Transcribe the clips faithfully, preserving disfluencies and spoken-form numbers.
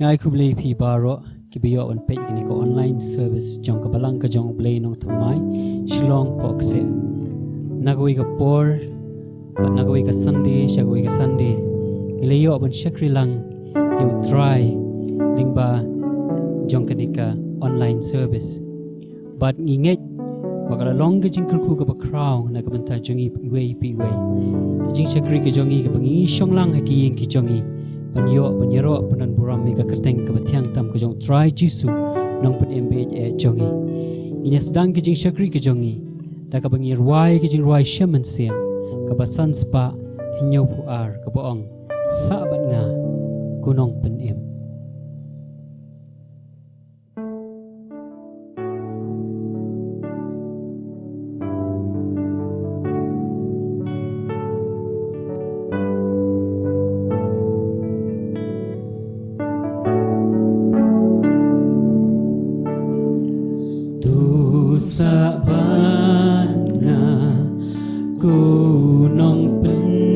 Nga ai khublei phi baroh kiba ïoh ban peit kane ka online service jong ka Balang ka jong U Blei Nongthymmai, Shillong, Pohkseh. Na kawei ka por bad na kawei ka Sunday sha kawei ka Sunday, ngi la ïoh ban shakri lang ïa U Trai lyngba jong kane ka online service. Bad ngi ngeit ba ka la long ka jingkyrkhu kaba khraw na ka bynta jong ngi iwei pa iwei. Ka jingshakri ka jong ngi kaba ngi shong lang ha ki ïing ki jong ngi ban ïoh ban ïaroh ban burom ïa ka kyrteng kaba thiang tam ka jong U Trai Jisu, Nongpynim bad Nongpynim jong ngi. Ngin ïa sdang ka jingshakri ka jong ngi da kaba ngi rwai ka jingrwai shem mynsiem kaba san spah hynñiew phew ar, kaba ong: Sah bad nga, ko Nongpynim. To sah bad nga, ko Nongpynim,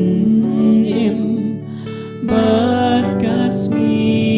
bad ka sngi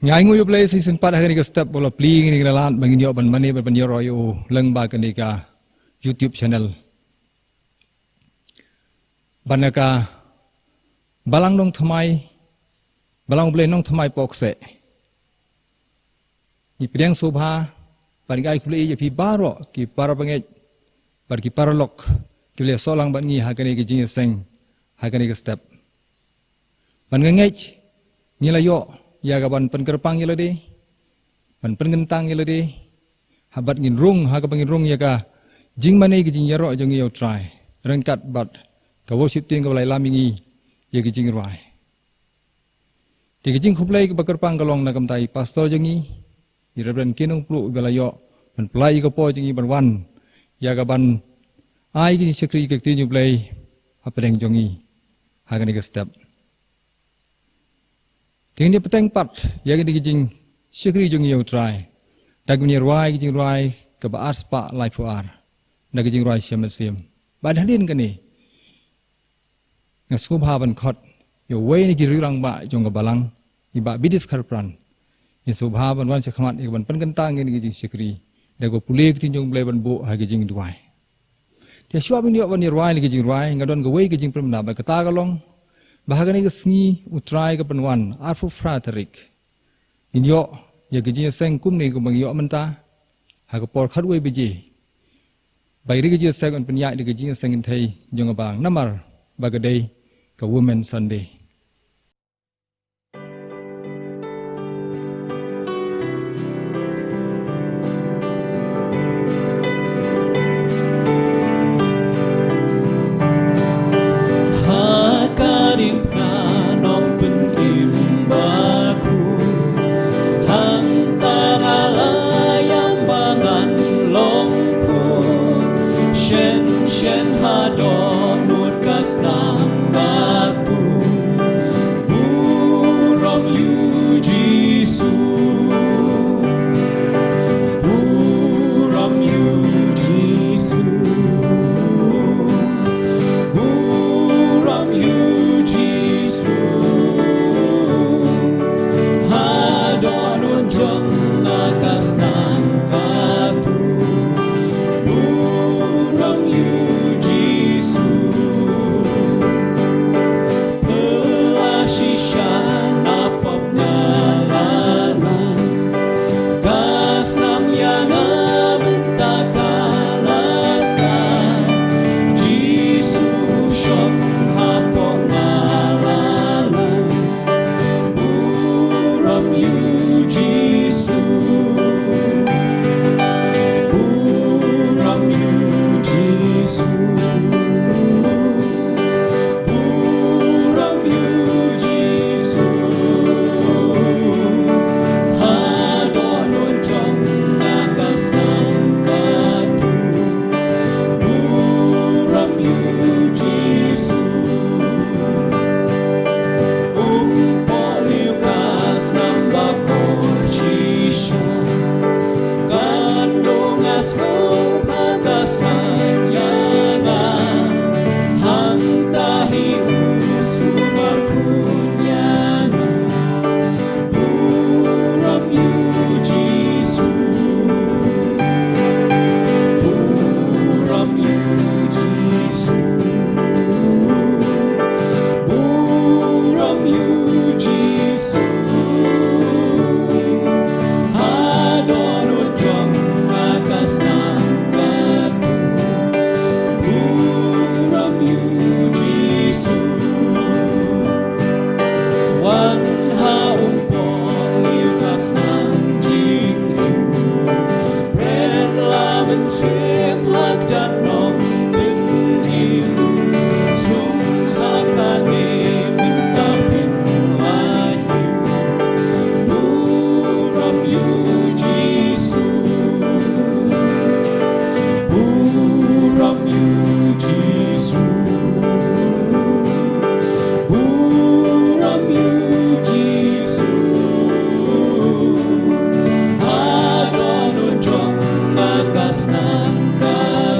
Ngi ai nguh ïa U Blei sa shisien pat ha kane ka step ba la plie ngi, ngi la lad ba ngin ïoh ban mane bad ban ïaroh ïa u lyngba kane ka YouTube channel. Bad na ka Balang Nongthymmai, Balang U Blei Nongthymmai Pokse, ngi pdiang sngewbha bad ngi ai khublei ïa phi baroh ki para bangeit bad ki paralok kiba la ïasoh lang bad ngi ha kane ka jingïaseng ha kane ka step. Bad nga ngeit ngi la ïoh ïa ka ban pynkyrpang ïa lade, ban pynkyntang ïa lade, ha bad ngin rung, ha kaba ngin rung ïa ka jingmane, ka jingïaroh jong ngi ïa U Trai ryngkat bad ka worship team kaba la ïalam ïa ngi ïa ka jingrwai. Te ka jingkhublei kaba kyrpang ka long na ka bynta i pastor jong ngi, i Reverend Kinong Pluh, iba la ïoh ban pynlait ïa ka por jong ngi ban wan ïa ka ban ai ka jingshakri ka ktien U Blei hapdeng jong ngi ha kane ka step. Te ngin ïa bteng pat ïa kane ka jingshakri jong ngi ïa U Trai da kaba ngin ïa rwai ka jingrwai kaba arspah laiphew ar, da ka jingrwai Shem Mynsiem. Bad hadien kane nga sngewbha ban khot ïa uwei na ki rangbah jong ka balang, i Bah Bidis Kharpran. Ngi sngewbha ban wan sha khmat ïa ka ban pynkyntang ïa kane ka jingshakri da kaba pule ka ktien jong U Blei ban buh ha ka jingduwai. Te shuwa ban ïoh ban ïa rwai ïa ka jingrwai, nga don kawei ka jingpynbna bad kata ka long ba ha kane ka sngi U Trai ka pynwan, arphew phra tarik, ngin ïoh ïa ka jingïaseng kumne kumba ngi ïoh mynta ha ka por khatwei baje. Ba ïa ka jingïaseng yn pynïaid da ka jingïaseng kynthei jong ka balang namar ba ka dei ka Women Sunday. Ha ka diengphna Nongpynim Bakhuid, hangta nga la ïam ba ngan long khuid. Shen shen ha dohnud ka snam ka tuid. Burom ïa U Jisu. Burom ïa U Jisu. Burom ïa U Jisu. Ha dohnud jong nga ka snam ka tuid. Burom ïa U Jisu. Pela shisha na pop na la la. Ka snam ïa nga mynta ka la sah. Jisu shong hapoh nga la la. Burom ïa U Jisu. Burom ïa U Jisu. Burom ïa U Jisu. Ha dohnud jong nga ka snam ka tuid. Burom ïa U Jisu. Um pohliew ka snam bakor shisha. Kano nga sngewbha ka san ïa nga. Hangta hi u sumar khun ïa nga. Burom ïa U Jisu. Burom ïa U Jisu. Burom ïa U Jisu. Ha dohnud jong nga ka snam ka tuid. Burom ïa U Jisu. Wan ha um pohliew ka snam jingim. Bret la mynsiem ha kjat Nongpynim. Sum ha kane mynta phin lait im. Burom ïa U Jisu. Burom ïa U Jisu. Burom ïa U Jisu. Ha dohnud jong nga ka snam ka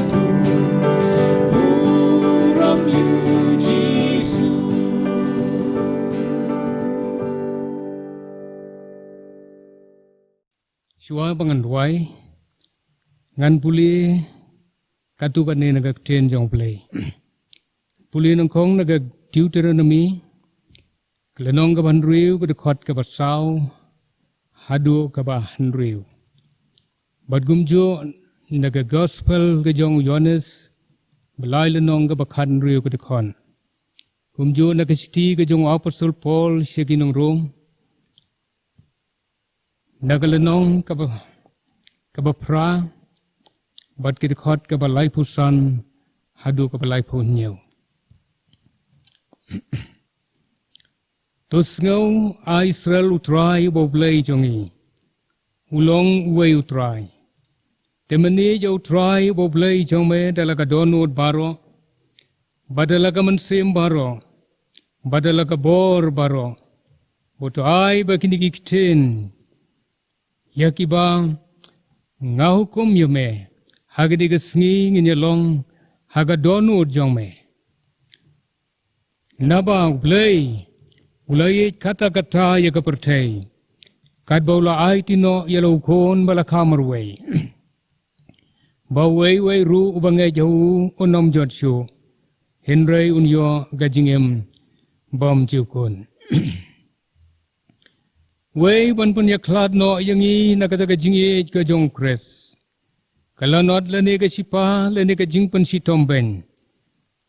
tuid. Burom ïa U Jisu. Shuwa ba ngan duwai, ngan pule katto katne na ka ktien jong U Blei. Pule nyngkong na ka Deuteronomi, ka lynnong kaba hynriew, ka dkhot kaba saw haduh kaba hynriew. Bad kumjuh na ka Gospel ka jong u Ïohannes, ba lai lynnong, kaba khathynriew, ka dkhot. Kumjuh na ka shithi ka jong u Apostol Paul sha ki nong Rom, na ka lynnong kaba, kaba phra, bad ka dkhot kaba laiphew san haduh kaba laiphew hynñiew. To sngew, A Israel, U Trai uba U Blei jong ngi, u long uwei U Trai. Te mynne ïa U Trai uba U Blei jong me da la ka dohnud baroh, bad da la ka mynsiem baroh, bad da la ka bor baroh, bad to ai ba kine ki ktien ïa kiba nga hukum ïa me ha kane ka sngi ngin ïa long ha ka dohnud jong me. Naba U Blei u la ïeit katta katta ïa ka pyrthei, katba u la aiti noh ïa la u Khun ba la kha marwei, ba uwei uwei ruh uba ngeit ha u un ym jot shuh, hynrei un ïoh ka jingim bymjukut. Wei ban pynïakhlad noh ïa ngi na kata ka jingïeit ka jong U Khrist, ka lanot lane ka shipa, lane ka jingpynshitom beiñ,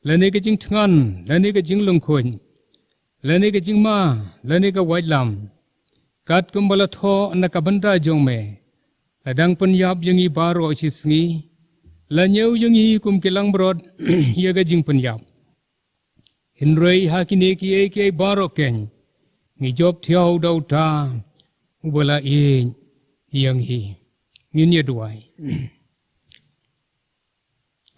lane ka jingthngan, lane ka jinglyngkhuid, lane ka jingma, lane ka waitlam, katkum ba la thoh na ka bynta jong me, la dang pynïap ïa ngi baroh shisngi, la ñiew ïa ngi kum ki langbrot ïa ka jingpynïap. Hynrei ha kine kiei kiei baroh keiñ ngi jop thiaw da uta uba la ïeit ïa ngi. Ngin ïa duwai.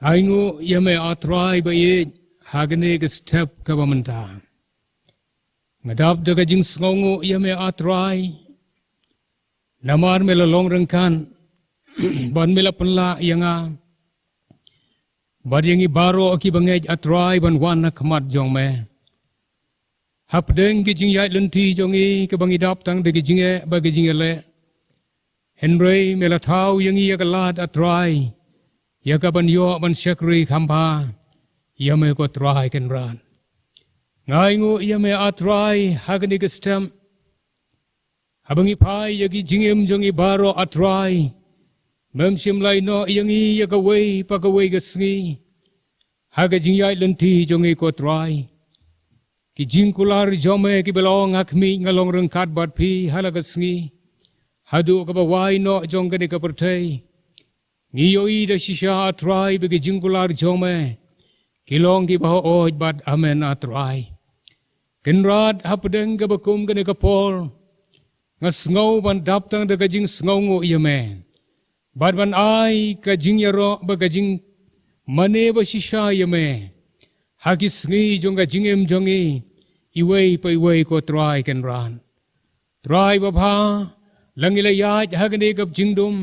Ainguh ïa me, A Trai ba ïeit, ha kane ka step kaba mynta. Nga dap da ka jingsngewnguh ïa me, A Trai, namar me la long ryngkat bad me la pynlah ïa nga bad ïa ngi baroh kiba ngeit, A Trai, ban wan ha khmat jong me. Hapdeng ki jingïaid lynti jong ngi, kaba ngi dap tang da ki jingeh bad ki jingïaleh, hynrei me la thaw ïa ngi ïa ka lad, A Trai, ïa ka ban ïoh ban shakri kham bha ïa me, ko Trai Kynrad. Nga ainguh ïa me, A Trai, ha kane ka step, haba ngi phai ïa ki jingim jong ngi baroh, A Trai, mem shym la ïehnoh ïa ngi ïa kawei pa kawei ka sngi ha ka jingïaid lynti jong ngi, ko Trai. Ki jingkular jong me kiba la ong, ha khmih nga long ryngkat bad phi ha la ka sngi, haduh kaba wai noh jong kane ka pyrthei. Ngi ïohi da shisha, A Trai, ba ki jingkular jong me ki long kiba hooid bad amen, A Trai Kynrad. Hapdeng kaba kum kane ka por, nga sngew ban dap tang da ka jingsngewnguh ïa me bad ban ai ka jingïaroh bad ka jingmane ba shisha ïa me ha ki sngi jong ka jingim jong ngi iwei pa iwei, ko Trai Kynrad. Trai babha, la ngi la ïaid ha kane ka jingdum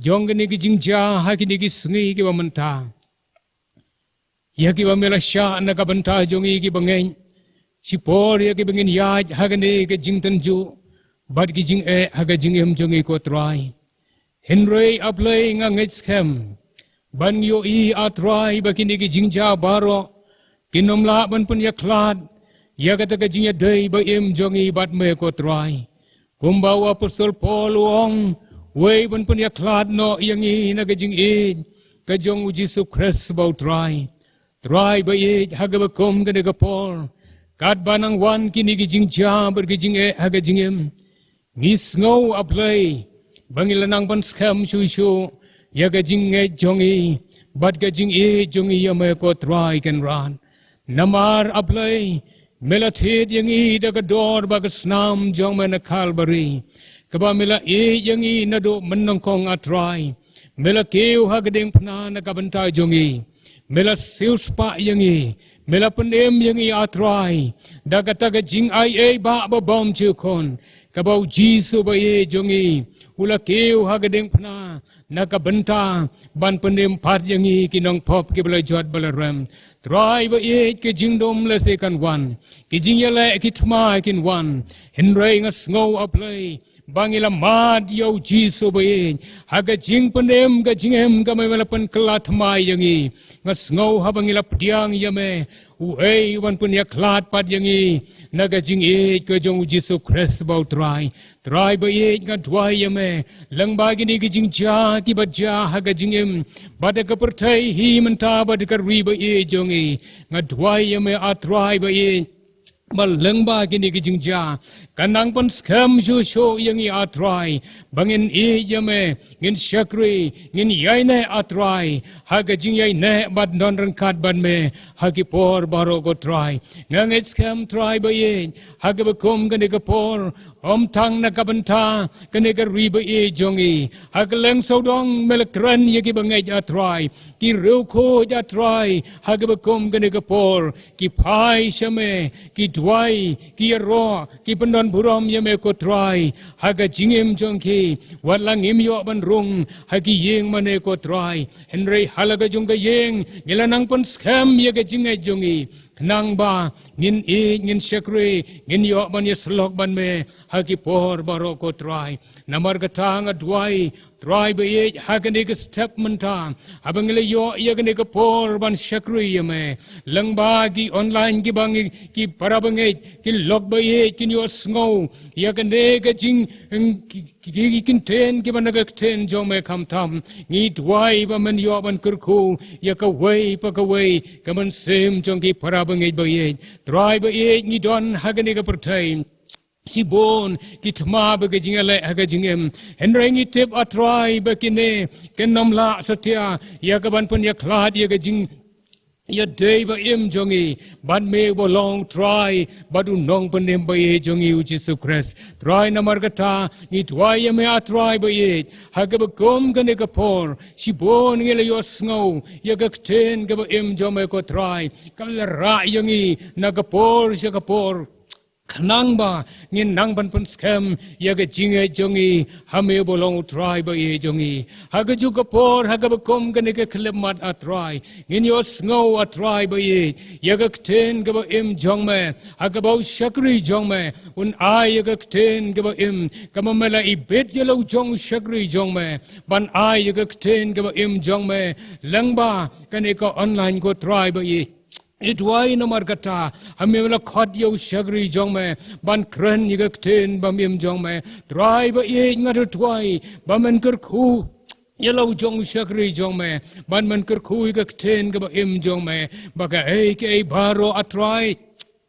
jong kane ka jingjia ha kine ki sngi kiba mynta, ïa kiba me la shah na ka bynta jong ngi kiba ngeit, shipor ïa kiba ngin ïaid ha kane ka jingtynjuh bad ki jingeh ha ka jingim jong ngi, ko Trai. Hynrei, A Blei, nga ngeit skhem ban ngi ïohi, A Trai, ba kine ki jingjia baroh kin ym lah ban pynïakhlad ïa kata ka jingïadei ba im jong ngi bad me, ko Trai. Kumba u Apostol Paul u ong, wei ban pynïakhlad noh ïa ngi na ka jingïeit ka jong U Jisu Khrist ba U Trai. Trai ba ïeit, ha kaba kum kane ka por, katba nang wan kine ki jingjia bad ki jingeh ha ka jingim, ngi sngew, A Blei, ba ngi la nang ban skhem shuh shuh ïa ka jingngeit jong ngi bad ka jingïeit jong ngi ïa me, ko Trai Kynrad. Namar, A Blei, me la thied ïa ngi da ka dor bad ka snam jong me na Kalbari, kaba me la ïeit ïa ngi naduh mynnyngkong, A Trai. Me la kiew ha ka diengphna na ka bynta jong ngi. Me la siewspah ïa ngi, me la pynim ïa ngi, A Trai, da kata ka jingaiei ba, ba bymjukut, kaba U Jisu ba ïeit jong ngi u la kiew ha ka diengphna na ka bynta ban pynim pat ïa ngi ki nongpop kiba la jot ba la rem. Trai ba ïeit, ka jingdum lehse kan wan, ki jingïaleh ki thma kin wan, hynrei nga sngew, A Blei, ba ngi la mad ïa u Jisu ba ïeit ha ka jingpynim ka jingim ka me la pynkylla thymmai ïa ngi. Nga sngew haba ngi la pdiang ïa me, uei u ban pynïakhlad pat ïa ngi na ka jingïeit ka jong u Jisu Khrist ba u Trai. Trai ba ïeit, nga duwai ïa me lyngba kine ki jingjia kiba jia ha ka jingim bad ha ka pyrthei hi mynta bad ha ka ri ba ïeit jong ngi. Nga duwai ïa me, A Trai ba ïeit, ba lyngba kine ki jingjia kan nang pynskhem shuh shuh ïa ngi, A Trai, ba ngin ïeit ïa me, ngin shakri, ngin ïaineh, A Trai, ha ka jingïaineh bad don ryngkat bad me ha ki por baroh, ko Trai. Nga ngeit skhem, Trai ba ïeit, ha kaba kum kane ka por, ym tang na ka bynta kane ka ri ba ïeit jong ngi, ha kylleng sawdong me la kren ïa kiba ngeit, A Trai. Ki riewkhuid, A Trai, ha kaba kum kane ka por ki phai sha me, ki duwai, ki ïaroh, ki pyndonburom ïa me, ko Trai, ha ka jingim jong ki. Wat la ngim ïoh ban rung ha ki ïing mane, ko Trai, hynrei ha la ka jong ka ïing ngi la nang pynskhem ïa ka jingngeit jong ngi, khnang ba ngin ïeit, ngin shakri, ngin ïoh ban ïasyllok bad me ha ki por baroh, ko Trai. Namar kata nga duwai, Trai ba ïeit, ha kane ka step mynta, haba ngi la ïoh ïa kane ka por ban shakri ïa me, lyngba ki online kiba ngi, ki para bangeit, ki lok ba ïeit kin ïohsngew ïa kane ka jing, ki, ki, ki kyntien kiba na ka ktien jong me, khamtam ngi duwai ba men ïoh ban kyrkhu ïa kawei pa kawei ka mynsiem jong ki para bangeit ba ïeit. Trai ba ïeit, ngi don ha kane ka pyrthei, shibun ki thma bad ka jingïaleh ha ka jingim, hynrei ngi tip, A Trai, ba kine kin ym lah satia ïa ka ban pynïakhlad ïa ka jing, ïa dei ba im jong ngi bad me uba long Trai bad u Nongpynim ba ïeit jong ngi, u Jisu Khrist. Trai, namar kata ngi duwai ïa me, A Trai ba ïeit, ha kaba kum kane ka por, shibun ngi la ïohsngew ïa ka ktien kaba im jong me, ko Trai, kaba la rah ïa ngi na ka por sha ka por, khnang ba ngin nang ban pynskhem ïa ka jingngeit jong ngi ha me uba long u Trai ba ïeit jong ngi. Ha kajuh ka por, ha kaba kum kane ka khyllipmat, A Trai, ngin ïohsngew, A Trai ba ïeit, ïa ka ktien kaba im jong me, ha kaba u shakri jong me un ai ïa ka ktien kaba im, kaba me la ibit ïa la u jong u shakri jong me ban ai ïa ka ktien kaba im jong me lyngba kane ka online, ko Trai ba ïeit. Ngi duwai namar kata, ha me la khot ïa u shakri jong me ban kren ïa ka ktien ba im jong me. Trai ba ïeit, nga duwai ba men kyrkhu ïa la u jong u shakri jong me, ban men kyrkhu ïa ka ktien kaba im jong me, ba kaei kaei baroh, A Trai,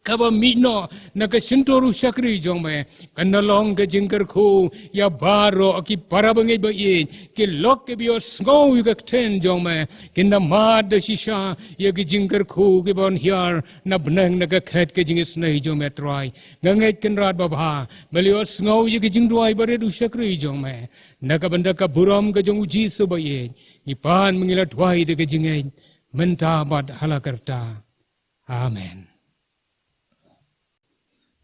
kaba mih noh na ka shyntur u shakri jong me, kan da long ka jingkyrkhu ïa baroh ki para bangeit ba ïeit, ki lok kiba ïohsngew ïa ka ktien jong me kin da mad da shisha ïa ki jingkyrkhu kiba wan hiar na bneng na ka khet ka jingisynei jong me, Trai. Nga ngeit, Kynrad babha, me la ïohsngew ïa ki jingduwai barit u shakri jong me. Na ka bynta ka burom ka jong u Jisu ba ïeit, ngi pan, ngi la duwai da ka jingngeit mynta bad ha la karta. Amen.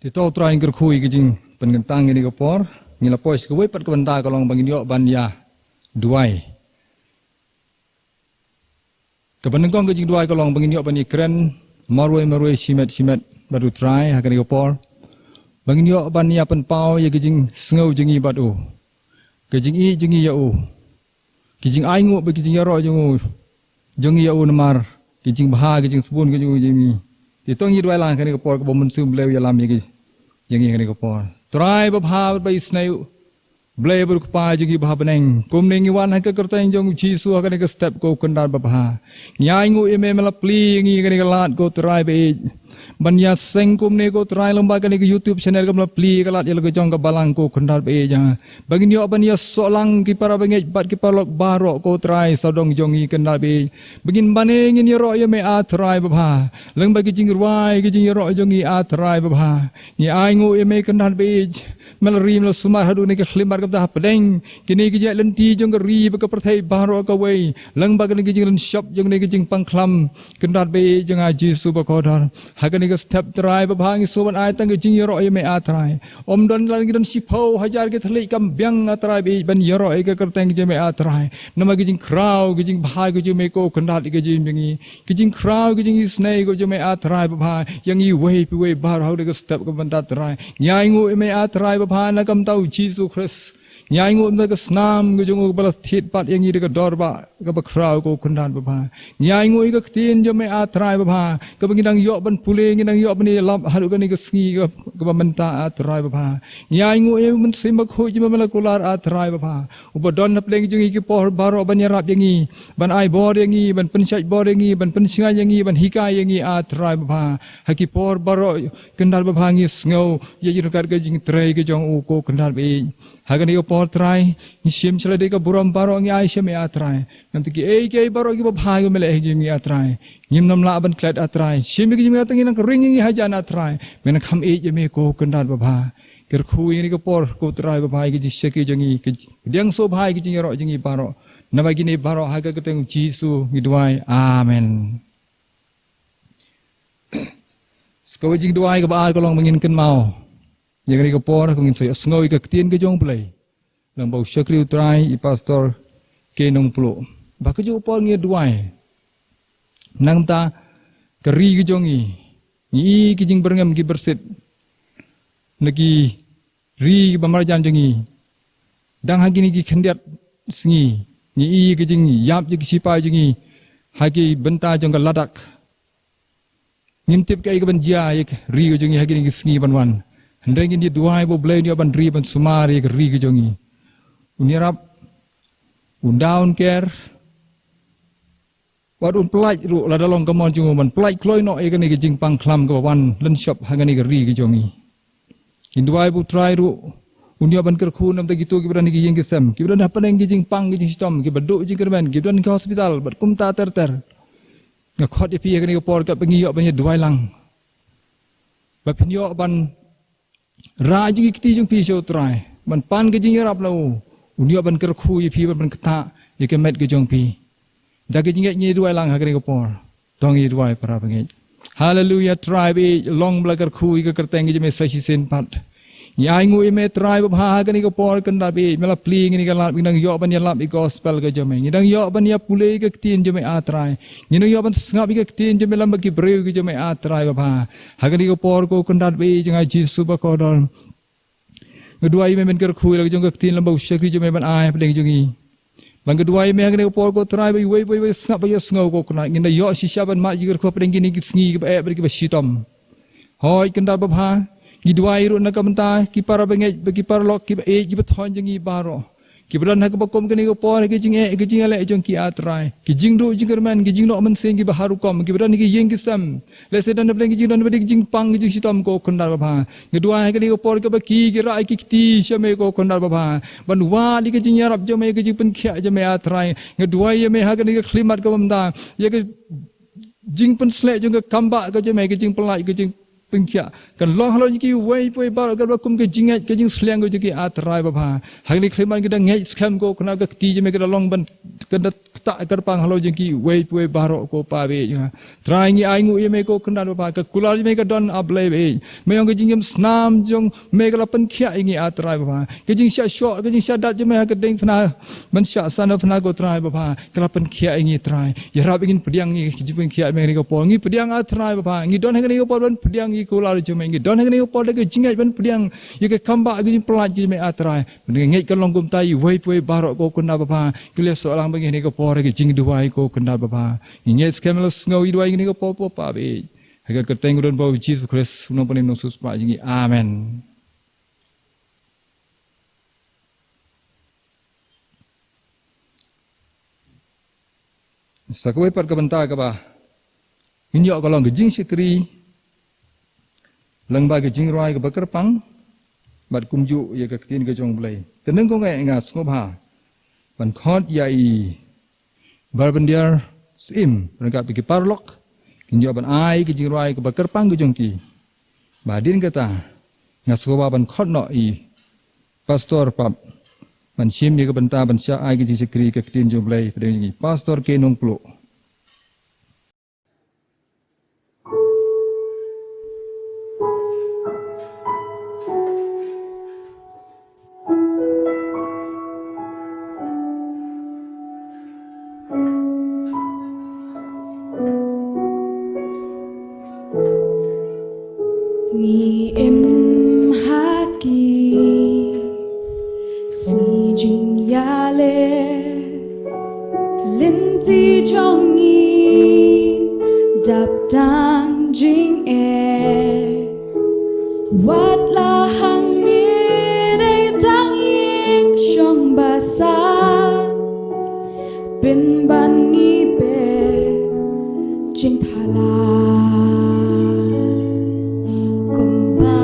Te to, U Trai un kyrkhu ïa ka jingpynkyntang kane ka por. Ngi la poi sha kawei pat ka bynta, ka long ba ngin ïoh ban ïa duwai. Kaba nyngkong ka jingduwai ka long ba ngin ïoh ban ïa kren marwei marwei, shimet shimet bad U Trai ha kane ka por, ba ngin ïoh ban ïa pynpaw ïa ka jingsngew jong ngi bad u, ka jingïeit jong ngi ïa u, ka jingainguh bad ka jingïaroh jong u, jong ngi ïa u namar ka jingbha, ka jingsbun ka jong u jong ngi. Te to ngin duwai lang ha kane ka por, kaba u Mynsiem Blei u ïalam ïa ngi, ïa ngi ha kane ka por. Trai babha bad ba isynei, U Blei bad U Kpa jong ngi ba ha bneng, kumne ngi wan ha ka kyrteng jong u Jisu ha kane ka step, ko Kynrad babha. Ngi ainguh ïa me, me la plie ïa ngi ha kane ka lad, ko Trai ba ïeit, ban ïaseng kumne, ko Trai, lyngba kane ka YouTube channel kaba me la plie ïa ka lad ïa la ka jong ka balang, ko Kynrad ba ïeit, ïa ba ngin ïoh ban ïasoh lang, ki para bangeit bad ki paralok baroh, ko Trai, sawdong jong ngi, Kynrad ba ïeit, ba ngin mane ngin ïaroh ïa me, A Trai babha, lyngba ki jingrwai ki jingïaroh jong ngi, A Trai babha. Ngi ainguh ïa me, Kynrad ba ïeit, me la ri me la sumar haduh kane ka khyllipmat, kata hapdeng kine ki jait lynti jong ka ri bad ka pyrthei baroh kawei, lyngba kane ka jingrynshop jong kane ka jingpang khlam, Kynrad ba ïeit jong nga, Jisu bakordor. Ha kane Ka step Trai babha ngi sngewbha ai tang ka jingïaroh ïa me A Trai. Ym don lada ngi don shiphew hajar ki thylliej kam biang A Trai ba ïeit ban ïaroh ïa ka kyrteng jong me A Trai. Namar ka jingkhraw ka jingbha ka jong me ko Kynrad ïa ka jingim jong ngi. Ka jingkhraw ka jingisynei ka jong me A Trai babha. Ïa ngi iwei pa iwei baroh ha ka step ka bynta Trai. Ngi ainguh ïa me A Trai babha na ka bynta u Jisu Khrist. Ngi ainguh ïa ka snam ka jong u kaba la thied pat ïa ngi da ka dor ba kaba khraw ko Kynrad babha. Ngi ainguh ïa ka ktien jong me A Trai babha. Kaba ngi dang ïoh ban pule ngi dang ïoh ban ïalap haduh kane ka sngi ka, kaba mynta A Trai babha. Ngi ainguh ïa u Mynsiem Bakhuid jong me ba la kular A Trai babha. Uba don hapdeng jong ngi ki por baroh ban ïarap ïa ngi. Ban ai bor ïa ngi, ban pynshait bor ïa ngi, ban pynshngaiñ ïa ngi, ban hikai ïa ngi A Trai babha. Ha ki por baroh Kynrad babha ngi sngew ïa jingryngkat ka jingtrei ka jong u ko Kynrad ba ïeit. Ha kane ka por Trai, ngi shim sha lade ka burom baroh ngi ai sha me A Trai. Namar kiei kiei baroh kiba bha kiba me la ai ha jong ngi A Trai. Ngim nym lah ban klet A Trai. Shim ïa ki jingmyntoi ngi nang ring ïa ngi hajan A Trai. Me nang kham ïeit ïa me ko Kynrad babha. Kyrkhu ïa kane ka por ko Trai babha ïa ki jingshakri jong ngi, ki pdiang sngewbha ïa ki jingïaroh jong ngi baroh. Namar kine baroh ha ka kyrteng Jisu ngi duwai. Amen. Sa kawei jingduwai kaba ar ka long ba ngin kynmaw. Ïa kane ka por, ko ngin sa ïohsngew ïa ka ktien ka jong u Blei. Lyngba u shakri u Trai, i Pastor K. Nongpluh. Ba kajuh ka por ngin duwai. Nangta, ka ri ka jong ngi. Ngi i ki jingbyrngem ki byrsit. Na ki ri ba marjan jong ngi. Dang ha kine ki khyndiat sngi. Ngi i ki jingïap ïa ki shipai jong ngi. Ha ki bynta jong ka Ladakh. Ngim tip kaei kaban jia ïa ka ri ka jong ngi ha kine ki sngi ban wan. Hynrei ngin ïa duwai ba u Blei un ïoh ban ri ban sumar ïa ka ri ka jong ngi. Un ïarap, un da un ker, wat un pyllait ruh lada long ka mon jong u ban pyllait kloi noh ïa kane ka jingpang khlam kaba wan lynshop ha kane ka ri ka jong ngi. Ngin duwai ba u Trai ruh un ïoh ban kyrkhu namar kito kiba don ha ki ïing ki sem, kiba don hapdeng ki jingpang ki jingshitom, kiba duh jingkyrmen, kiba don ha ki hospital bad kumta ter ter. Nga khot ïa phi ha kane ka por katba ngi ïoh ban ïa duwai lang. Ba phin ïoh ban rah jong ki kti jong phi sha u Trai. Ban pan ka jingïarap la u. Un ïoh ban kyrkhu ïa phi ban, ban ktah ïa ka met ka jong phi. Da ka jingngeit ngi duwai lang ha kane ka por. To ngin duwai para bangeit. Haleluya Trai ba ïeit long ba la kyrkhu ïa ka kyrteng ka jong me sa shisien pat. Ngi ainguh ïa me Trai babha ha kane ka por Kynrad ba ïeit me la plie ïa ngi kane ka lad ba ngi dang ïoh ban ïalap ïa ka gospel ka jong me. Ngi dang ïoh ban ïa pule ïa ka ktien jong me A Trai. Ngi dang ïoh ban sngap ïa ka ktien jong me lem bad ki briew ka jong me A Trai babha. Ha kane ka por ko Kynrad ba ïeit jong nga Jisu ba kordor. Nga duwai ïa me men kyrkhu ïa la ka jong ka ktien lem bad u shakri jong me ban ai hapdeng jong ngi. Ba nga duwai ïa me ha kane ka por ko Trai ba iwei pa iwei ba sngap ba ïohsngew ko Kynrad. Ngin da ïoh shisha ban mad ïa ki kyrkhu hapdeng kine ki sngi kiba eh bad kiba shitom. Hooid Kynrad babha, ngi duwai ruh na ka bynta ki para bangeit bad ki paralok kiba ïeit kiba thoh jong ngi baroh. Kiba don ha kaba kum kane ka por ha ka jingeh ha ka jingïaleh jong ki A Trai. Ki jingduh jingkyrmen, ki jingnoh mynsiem kiba har rukom, kiba don ha ki ïing ki sem. Lehse don hapdeng ki jingdon bad ki jingpang ki jingshitom ko Kynrad babha. Nga duwai ha kane ka por kaba ki, ki rah ïa ki kti sha me ko Kynrad babha. Ban wad ïa ka jingïarap jong me, ïa ka jingpynkhiah jong me A Trai. Nga duwai ïa me ha kane ka khyllipmat kaba mynta. Ïa ka jingpynsleh jong ka kambah ka jong me, ka jingpyllait, ka jingpynkhiah. Kan long halor jong kiwei pa iwei baroh katba kum ka jingngeit ka jingsliang ka jong ki A Trai babha. Ha kane ka khyllipmat ngi da ngeit skhem ko Kynrad ka kti jong me ka da long ban, ka da ktah kyrpang halor jong kiwei pa iwei baroh ko Pa ba ïeit. Trai ngi ainguh ïa me ko Kynrad babha ka kular jong me ka don A Blei ba ïeit. Me ong ka jingim snam jong me ka la pynkhiah ïa ngi A Trai babha. Ka jingshah shoh, ka jingshah dat jong me ha ka diengphna ban shah sanphew phna ko Trai babha. Ka la pynkhiah ïa ngi Trai. Ïarap ïa ngi pdiang ïa ka jingpynkhiah me ha kane ka por. Ngi pdiang A Trai babha. Ngi don ha kane ka por ban pdiang ïa ka kular jong me. Ngi don ha kane ka por da ka jingngeit ban pdiang ïa ka kambah ka jingpyllait jong me A Trai. Ban ngeit kan long kumta iwei pa iwei baroh ko Kynrad babha. Khublei shibun lang ba ngi ha kane ka por ha ka jingduwai ko Kynrad babha. Ngi ngeit skhem la sngew ïa duwai ngi ha kane ka por ko Pa ba ïeit. Ha ka kyrteng u don ba u Jisu Khrist u nongpynim nongsiewspah jong ngi. Amen. Sa kawei pat ka bynta kaba ngin ïoh ka long ka jingshakri lyngba ka jingrwai kaba kyrpang bad kumjuh ïa ka ktien ka jong U Blei. Te nangno nga sngewbha ban khot ïa i Bar Byndiar Syiem ryngkat bad ki paralok kin ïoh ban ai ka jingrwai kaba kyrpang ka jong ki. Ba hadien kata nga sngewbha ban khot noh i Pastor pat ban shim ïa ka bynta ban shah ai ka jingshakri ka ktien jong U Blei. Pastor K. Nongpluh. jong ngi dap tang jingeh. Wat la hangne dei tang ïing shong ba sah, pynban ngi beh jingthala. Kumba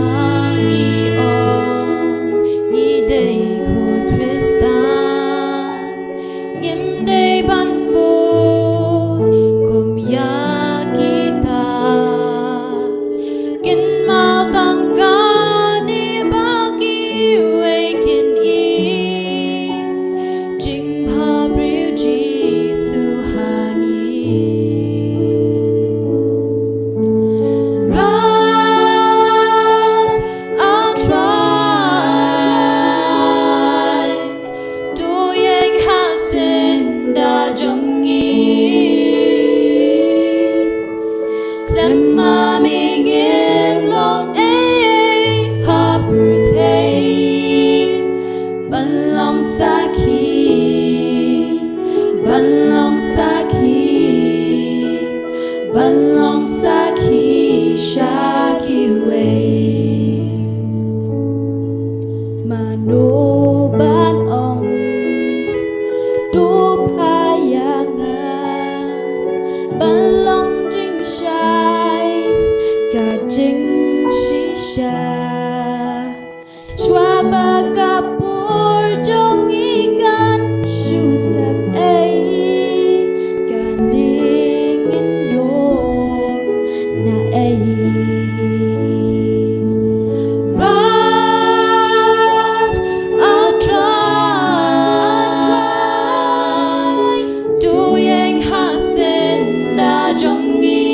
ngi ong ngi dei khun Khristan, ngim dei ban bud kum ïa kita. Kynmaw tang kane ba kiwei kin ïohi jingbhabriew Jisu ha ngi. Rap, A Trai, to ïeng ha syndah jong ngi. Khlem ma me ngim long ei ha pyrthei. Ban long sakhi, ban long sakhi, ban long sakhi sha kiwei. Mano ban ong to pha ïa nga ban long jingshai ka jingshisha? Shuwa ba ka por jong ngi kan shu sep ei, kane ngin ïoh na ei? Rap, A Trai, to ïeng ha syndah jong ngi.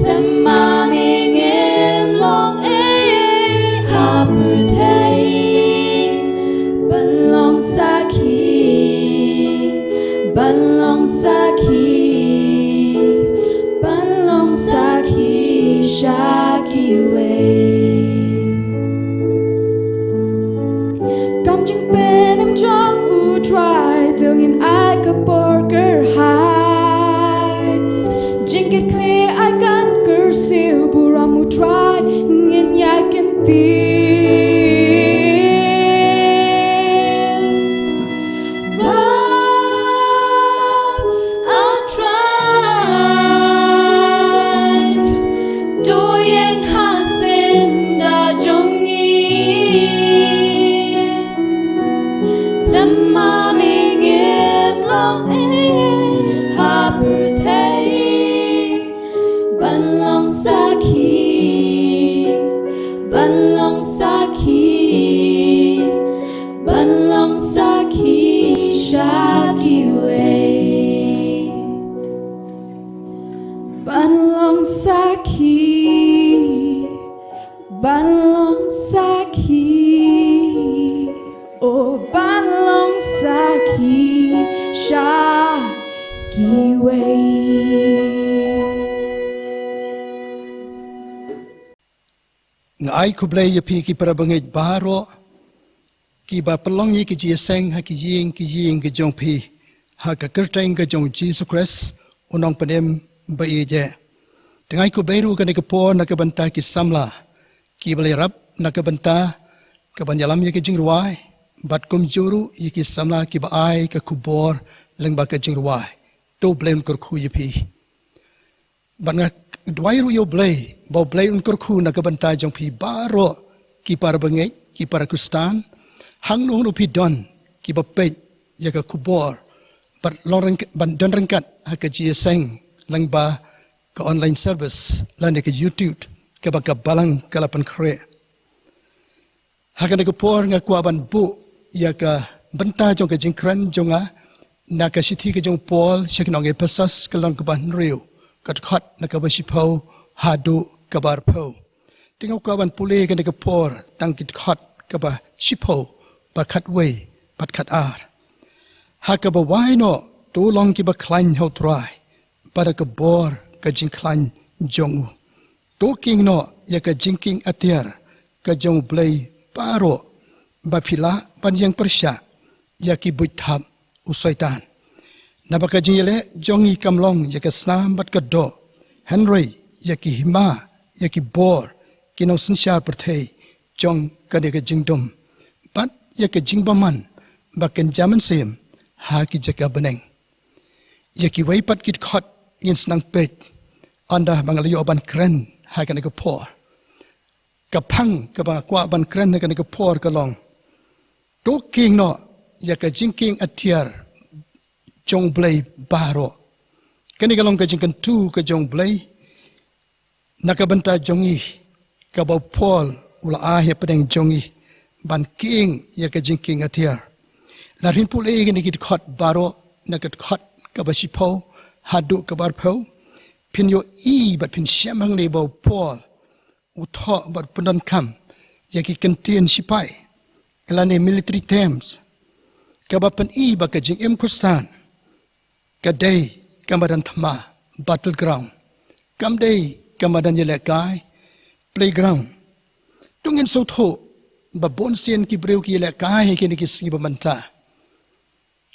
Khlem ma me ngim long ei ha pyrthei. Ban long sakhi, ban long sakhi, ban long sakhi sha kiwei. Kam jingpynim jong U Trai to ngin ai ka por kyrhai. Jingkitkhlieh ai kan kyrsiew, burom U Trai ngin ïa kyntiew. Rap, A Trai, to ïeng ha syndah jong ngi. Khlem ma me ngim long ei ha pyrthei. Ban long sakhi, ban long sakhi, ban long sakhi sha kiwei. Ban long sakhi, ban long sakhi, oh ban long sakhi sha kiwei. Nga ai khublei ïa phi ki para bangeit baroh kiba pynlong ïa ki jingïaseng ha ki ïing ki ïing ki jong phi, ha ka kyrteng ka jong U Jisu Khrist, U Nongpynim ba ïeit. Te nga ai khublei ruh kane ka por na ka bynta ki samla kiba la ïarap na ka bynta kaban ïalam ïa ki jingrwai, bad kumjuh ruh ïa ki samla kiba ai ka khubor lyngba ka jingrwai. To U Blei un kyrkhu ïa phi. Bad nga duwai ruh ïa U Blei ba U Blei un kyrkhu na ka bynta jong phi baroh ki para bangeit, ki para Khristan, hangno hangno phi don, kiba peit ïa ka khubor bad long ryng-, ban don ryngkat ha ka jingïaseng lyngba ka online service lane ka YouTube kaba ka Balang ka la pynkhreh. Ha kane ka por nga kwah ban buh ïa ka bynta jong ka jingkren jong nga na ka shithi ka jong u Paul sha ki nong Ephesos, ka lynnong kaba hynriew, ka dkhot na kaba shiphew haduh kaba arphew. Te nga kwah ban pule kane ka por tang ki dkhot kaba shiphew, ba khatwei bad khatar. Ha kaba wai noh, to long kiba khlaiñ ha u Trai, bad da ka bor ka jingkhlaiñ jong u, to kieng noh ïa ka jingkieng atiar ka jong U Blei baroh, ba phi lah ban ïeng pyrshah ïa ki buit thap u Soitan. Naba ka jingïaleh jong ngi kam long ïa ka snam bad ka doh, hynrei ïa ki hima, ïa ki bor ki nongsynshar pyrthei jong kane ka jingdum, bad ïa ka jingbymman ba kynja mynsiem ha ki jaka bneng. Ïa kiwei pat ki dkhot ngin sa nang peit ynda ba nga la ïoh ban kren ha kane ka por. Ka phang kaba nga kwah ban kren ha kane ka por ka long: To kieng noh ïa ka jingkieng atiar jong U Blei baroh. Kane ka long ka jingkyntu ka jong U Blei na ka bynta jong ngi, kaba u Paul u la ai hapdeng jong ngi ban kieng ïa ka jingkieng atiar. Lada phin pule ïa kine ki dkhot baroh, na ka dkhot kaba shiphew haduh kaba arphew, phin ïohi bad phin shem hangne ba u Paul u thoh bad pyndonkam ïa ki kyntien shipai, lane military terms, kaba pyni ba ka jingim Khristan ka dei ka madan thma, battleground. Kam dei ka madan ïalehkai, playground. To ngin sngewthuh ba bunsien ki briew ki ïalehkai ha kine ki sngi ba mynta.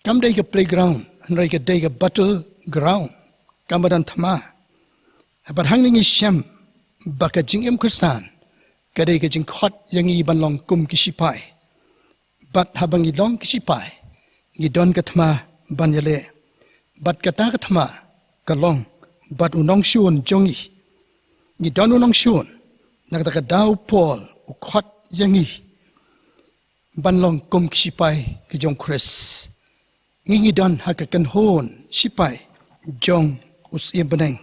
Kam dei ka playground, hynrei ka dei ka battleground, ka madan thma. Bad hangne ngi shem ba ka jingim Khristan ka dei ka jingkhot ïa ngi ban long kum ki shipai. Bad haba ngi long ki shipai, ngi don ka thma ban ïaleh. Bad kata ka thma ka long bad u nongshun jong ngi. Ngi don u nongshun. Na kata ka daw u Paul u khot ïa ngi ban long kum ki shipai ki jong Khrist. Ngi ngi don ha ka kynhun shipai jong u Syiem bneng.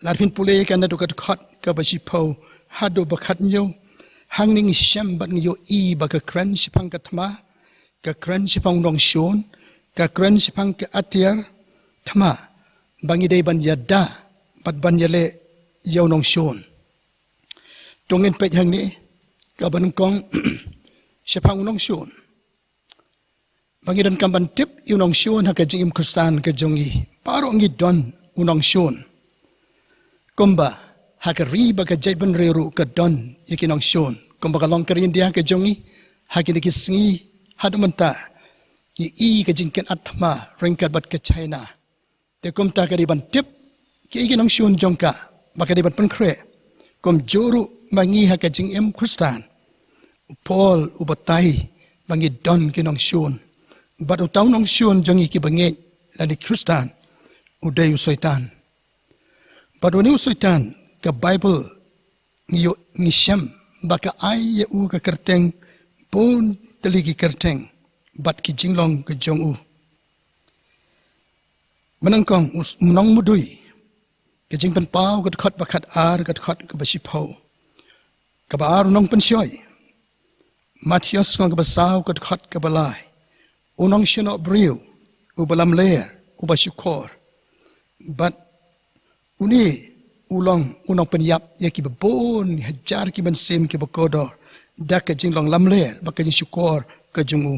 Lada phin pule ïa ka naduh ka dkhot kaba shiphew haduh ba khathynñiew, hangne ngi shem bad ngi ïohi ba ka kren shaphang ka thma, ka kren shaphang u nongshun, ka kren shaphang ka atiar thma, ba ngi dei ban ïada bad ban ïaleh ïa u nongshun. To ngin peit hangne kaba nyngkong shaphang u nongshun. Ba ngi donkam ban tip ïa u nongshun ha ka jingim Khristan ka jong ngi. Baroh ngi don u nongshun. Kumba ha ka ri bad ka jaitbynriew ruh ka don ïa ki nongshun. Kumba ka long ka ri India ka jong ngi, ha kine ki sngi haduh mynta ngi i ka jingkynad thma ryngkat bad ka China. Te kumta ka dei ban tip kiei ki nongshun jong ka, ba ka dei ban pynkhreh. Kumjuh ruh ma ngi ha ka jingim Khristan, u Paul u batai ba ngi don ki nongshun. Bad uta u nongshun jong ngi kiba ngeit lane Khristan u dei u Soitan. Bad une u Soitan, ka Baibl ngi ïoh, ngi shem ba ka ai ïa u ka kyrteng bun tylli ki kyrteng bad ki jinglong ka jong u. Ba nyngkong, u s-, u nongmudui. Ka Jingpynpaw ka dkhot ba khatar, ka dkhot kaba shiphew. Kaba ar, u nongpynshoi. Mathaios ka lynnong kaba saw, ka dkhot kaba lai. U nongshyrkhei briew, uba lamler, uba shukor. Bad une u long u nongpynïap ïa kiba bun hajar ki mynsiem kiba kordor da ka jinglong lamler bad ka jingshukor ka jong u.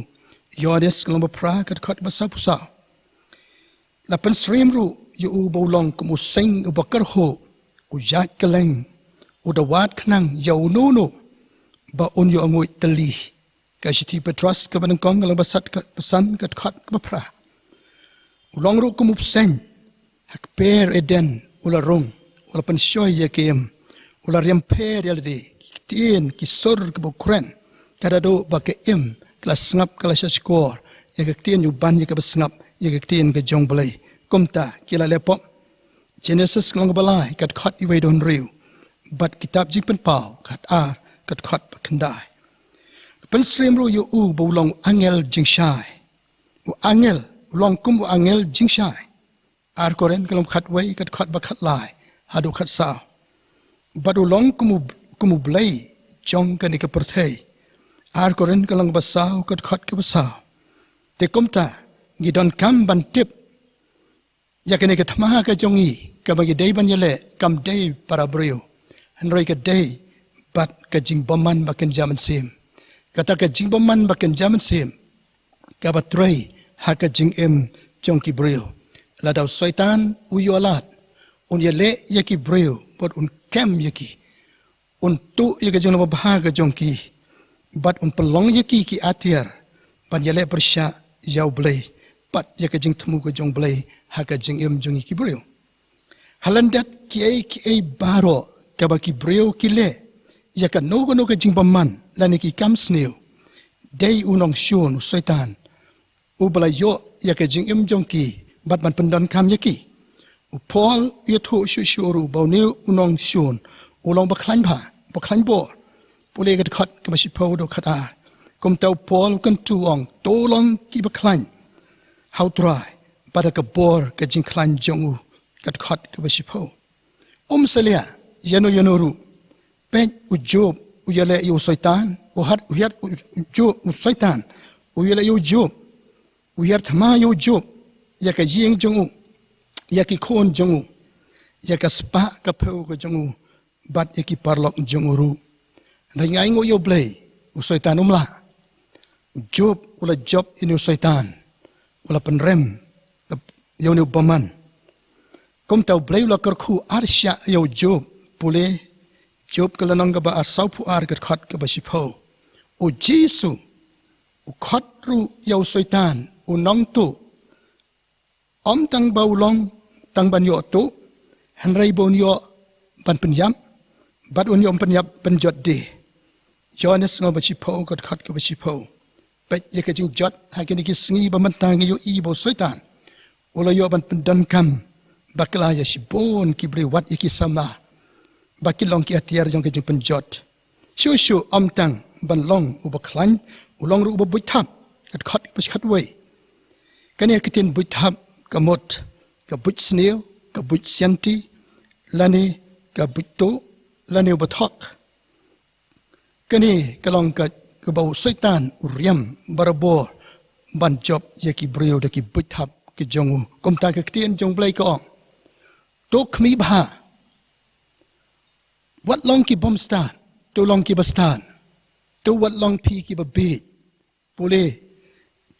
Ïoannis ka lynnong ba phra, ka dkhot ba sawphew saw. La pynsyriem ruh ïa u ba u long kum u seng uba kyrhuh, u ïaid kylleng, u da wad khnang ïa uno uno ba un ïoh nguid tylli. Ka shithi Petros kaba nyngkong, ka lynnong ba san, ka dkhot kaba phra. U long ruh kum u bseiñ ha ka por Eden, u la rung, u la pynshoi ïa ka im, u la riam pher ïa lade, ki ktien, ki sur kiba kren. Ka daduh ba ka im ka la sngap, ka la shahshkor ïa ka ktien, u ban ïa kaba sngap ïa ka ktien ka jong U Blei. Kumta ki la leh pop. Genesis ka lynnong ba lai, ka dkhot kaba wei don riew. Bad kitab Jingpynpaw khatar, ka dkhot ba khyndai. Pynsyriem ruh ïa u ba u long angel jingshai. U angel, u long kum u angel jingshai. Ar Korinth ka lynnong khatwei, ka dkhot ba khatlai haduh khatsaw. Bad u long kum u, kum u blei jong kane ka pyrthei. Ar Korinth ka lynnong ba saw, ka dkhot kaba saw. Te kumta ngi donkam ban tip ïa kane ka thma ka jong ngi, kaba ngi dei ban ïaleh, kam dei para briew, hynrei ka dei bad ka jingbymman ba kynja mynsiem. Kata ka jingbymman ba kynja mynsiem kaba trei ha ka jingim jong ki briew. Lada u Soitan u ïoh lad, un ïaleh ïa ki briew bad un kem ïa ki, un tuh ïa ka jinglong babha ka jong ki, bad un pynlong ïa ki ki atiar ban ïaleh pyrshah ïa U Blei. pat ïa ka jingthmu ka jong U Blei ha ka jingim jong ngi ki briew. Ha lyndet kiei kiei baroh kaba ki briew ki leh ïa kano kano ka jingbymman lane ki kam sniew, dei u nongshun, u Soitan, uba la ïoh ïa ka jingim jong ki bad ban pyndonkam ïa ki. U Paul u ïathuh shuh shuh ruh ba une u nongshun u long bakhlaiñ bha, bakhlaiñ bor. Pule ka dkhot kaba shiphew, dkhot ar. Kumta u Paul u kyntu, u ong, to long kiba khlaiñ ha U Trai bad ha ka bor ka jingkhlaiñ jong u, ka dkhot kaba shiphew. Um salia ïano ïano ruh. Peit, u Job u ïaleh ïa u Soitan, u hiar, u hiar, u Job, u Soitan u ïaleh ïa u Job, u hiar thma ïa u Job, ïa ka ïing jong u, ïa ki khun jong u, ïa ka spah ka phew ka jong u, bad ïa ki paralok jong u ruh. Hynrei, ai nguh ïa U Blei, u Soitan um lah. U Job u la jop ïa une u Soitan, u la pynrem ïa une u bymman. Kumta U Blei u la kyrkhu arshah ïa u Job. Pule Job ka lynnong kaba ar, sawphew ar, ka dkhot kaba shiphew. U Jisu u khot ruh ïa u Soitan, u nongtuh, ym tang ba u long tang ban ïoh tuh, hynrei ba un ïoh ban pynïap, bad un ïoh pynïap pynjot de. Ïoannis lynnong ba shiphew, ka dkhot kaba shiphew. Peit ïa ka jingjot ha kine ki sngi ba mynta, ngi ïohi ba u Soitan u la ïoh ban pyndonkam bakla ïa shibun ki briew, wat ïa ki samla, ba ki long ki atiar jong ka jingpynjot. Shuh shuh, ym tang ban long uba khlaiñ, u long ruh uba buit thap, ka dkhot kaba shikatwei. Kane ka ktien buit thap ka mut ka buit sniew, ka buit sianti, lane ka buit tuh, lane uba thok. Kane ka long ka, kaba u Soitan u riam barabor ban jop ïa ki briew da ki buit thap ki jong u. Kumta ka ktien jong U Blei ka ong, to khmih bha. Wat long ki bym stad, to long kiba stad. To wat long phi kiba bieit. Pule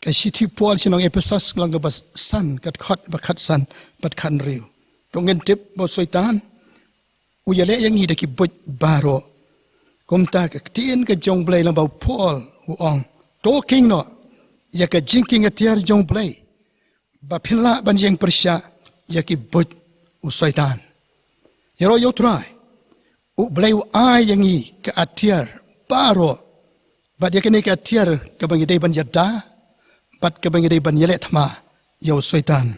ka shithi u Paul sha ki nong Ephesos, lynnong kaba san, ka dkhot ba khatsan bad khathynriew. To ngin tip ba u Soitan u ïaleh ïa ngi da ki buit baroh. Kumta ka ktien ka jong U Blei lyngba u Paul u ong, to khmih noh ïa ka jingkhmih atiar jong U Blei, ba phin lah ban ïeng pyrshah ïa ki buit u Soitan. Ïaroh ïa U Trai, U Blei u ai ïa ngi ka atiar baroh, bad ïa kane ka atiar kaba ngi dei ban ïada, bad kaba ngi dei ban ïaleh thma ïa u Soitan.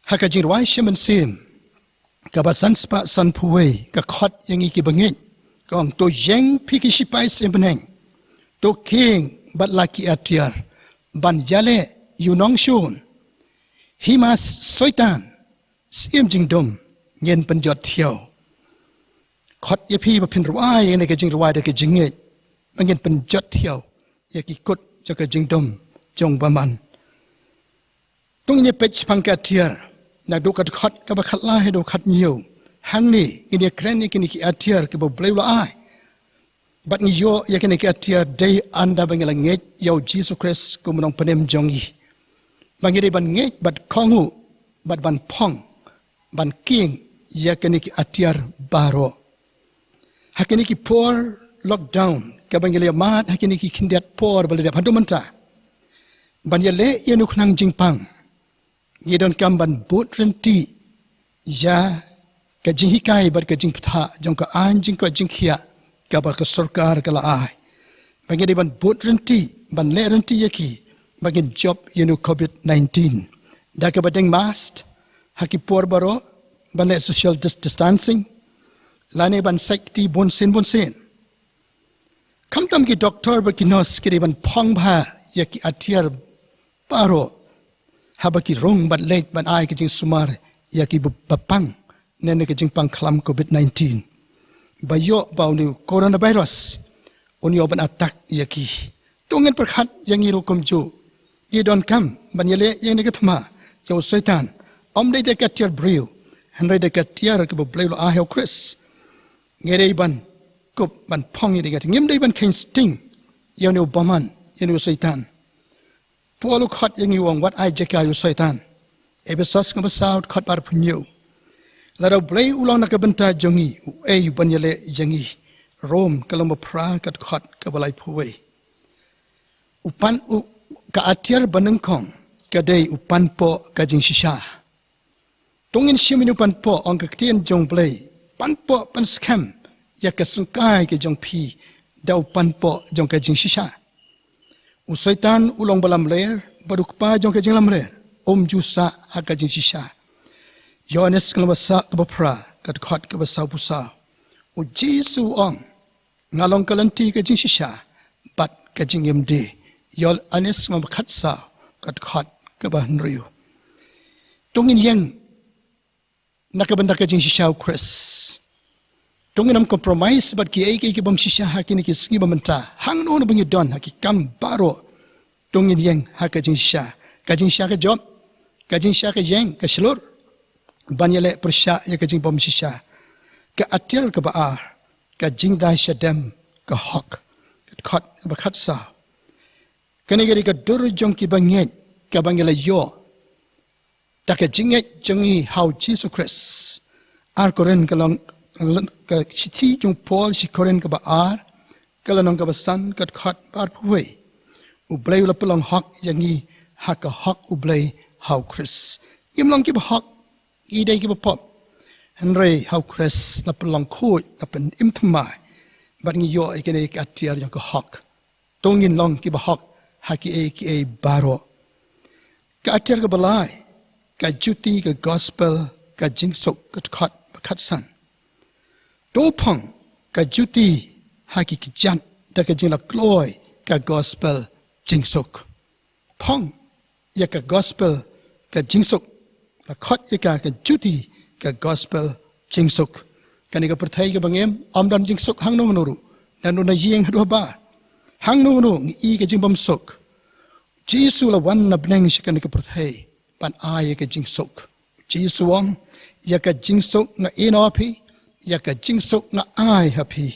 Ha ka Jingrwai Shemon Syiem kaba san spah sanphew wei ka khot ïa ngi kiba ngeit, ka ong, to ïeng phi ki shipai syiem bneng, to khmih bad la ki atiar ban ïaleh ïa u nongshun. Hima Soitan, syiem jingdum, ngin pynjot thiaw. Khot ïa phi ba phin rwai ïa kane ka jingrwai da ka jingngeit, ba ngin pynjot thiaw ïa ki kut jong ka jingdum jong u bymman. To ngin ïa peit shaphang ka atiar, naduh ka dkhot kaba khatlai haduh khathynñiew. Hangne ngin ïa kren ïa kine ki atiar kiba U Blei u la ai. Bad ngi ïoh ïa kine ki atiar dei ynda ba ngi la ngeit ïa u Jisu Khrist kum u Nongpynim jong ngi, ba ngi dei ban ngeit bad kohnguh, bad ban phong, ban khmih ïa kine ki atiar baroh. Ha kine ki por lockdown kaba ngi la ïa mad ha kine ki khyndiat por ba la dep haduh mynta, ban ïaleh ïa une u khnang jingpang, ngi donkam ban bud ryntih ïa ka jinghikai bad ka jingpynthah jong ka aiñ jingkoit jingkhiah kaba ka sorkar ka la ai. Ba ngi dei ban bud ryntih, ban leh ryntih ïa ki, ba ngin jop ïa une u covid nineteen. Da kaba deng mask ha ki por baroh, ban leh social dis-, distancing, lane ban sait kti bunsien bunsien. Khamtam ki doktor bad ki nurse ki dei ban phong bha ïa ki atiar baroh haba ki rung bad leit ban ai ka jingsumar ïa ki ba, ba pang na kane ka jingpang khlam covid nineteen, ba ïoh ba une u coronavirus un ïoh ban attack ïa ki. To ngin pyrkhat ïa ngi ruh kumjuh. Ngi donkam ban ïaleh ïa kane ka thma ïa u Soitan, ym dei da ka atiar briew, hynrei da ka atiar kaba U Blei u la ai ha u Khrist. Ngi dei ban kup, ban phong ïa kane ka atiar. Ngim dei ban kheiñ sting ïa une u bymman, ïa une u Soitan. Paul u khot ïa ngi, u ong, wat ai jaka ïa u Soitan. Ephesos kaba saw, dkhot ba arphew hynñiew. Lada U Blei u long na ka bynta jong ngi, uei u ban ïaleh ïa ngi? Rom ka lynnong ba phra, ka dkhot kaba laiphew wei. U pan, u, ka atiar banyngkong ka dei u panpoh ka jingshisha. To ngin shim ïa u panpoh, ong ka ktien jong Blei, panpoh, panskhem ïa ka syngkai ka jong phi da u panpoh jong ka jingshisha. U Soitan u long ba lamler, bad u kpa jong ka jinglamler, um ju sah ha ka jingshisha. Ïoannis ka lynnong ba saw, ka ba phra, ka dkhot ka ba sawphew saw. U Jisu u ong, nga long ka lynti ka jingshisha bad ka jingim de. Ïoannis ka lynnong ba khatsaw, ka dkhot ka ba hynriew. To ngin ïeng na ka bynta ka jingshisha u Khrist. To ngin ym compromise bad kiei kiei ki bym shisha ha kine ki sngi ba mynta. Hangno hangno ba ngi don ha ki kam baroh, to ngin ïeng ha ka jingshisha. Ka jingshisha ka jop, ka jingshisha ka ïeng, ka shlur ban ïaleh pyrshah ïa ka jingbym shisha. Ka atiar ka ba ar, ka jingdai shadem ka hok. Ka dkhot ba khatsaw. Kane ka dei ka dur jong ki bangeit ka ba ngi la ïoh da ka jingngeit jong ngi ha u Jisu Khrist. Ar Korinth ka long, ka shithi jong u Paul sha ki Korinth ka ba ar, ka lynnong ka ba san, ka dkhot ba arphew wei. U Blei u la pynlong hok ïa ngi ha ka hok U Blei ha u Khrist. Ngim long ki ba hok, ngi dei ki ba pop. Hynrei ha u Khrist la pynlong khuid, la pynim thymmai, bad ngi ïoh ïa kane ka atiar jong ka hok. To ngin long ki ba hok ha kiei kiei baroh. Ka atiar ka ba lai, ka juti ka gospel ka jingsuk, ka dkhot ba khatsan. To phong ka juti ha ki kjat da ka jinglakloi ka gospel jingsuk. Phong ïa ka gospel ka jingsuk. La khot ïa ka ka juti ka gospel jingsuk. Kane ka pyrthei ka ba ngim, ym don jingsuk hangno hangno ruh. Naduh na ïing haduh habar, hangno hangno ngi i ka jingbymsuk. Jisu la wan na bneng sha kane ka pyrthei ban ai ïa ka jingsuk. Jisu u ong, ïa ka jingsuk nga ïehnoh ha phi, ïa ka jingsuk nga ai ha phi.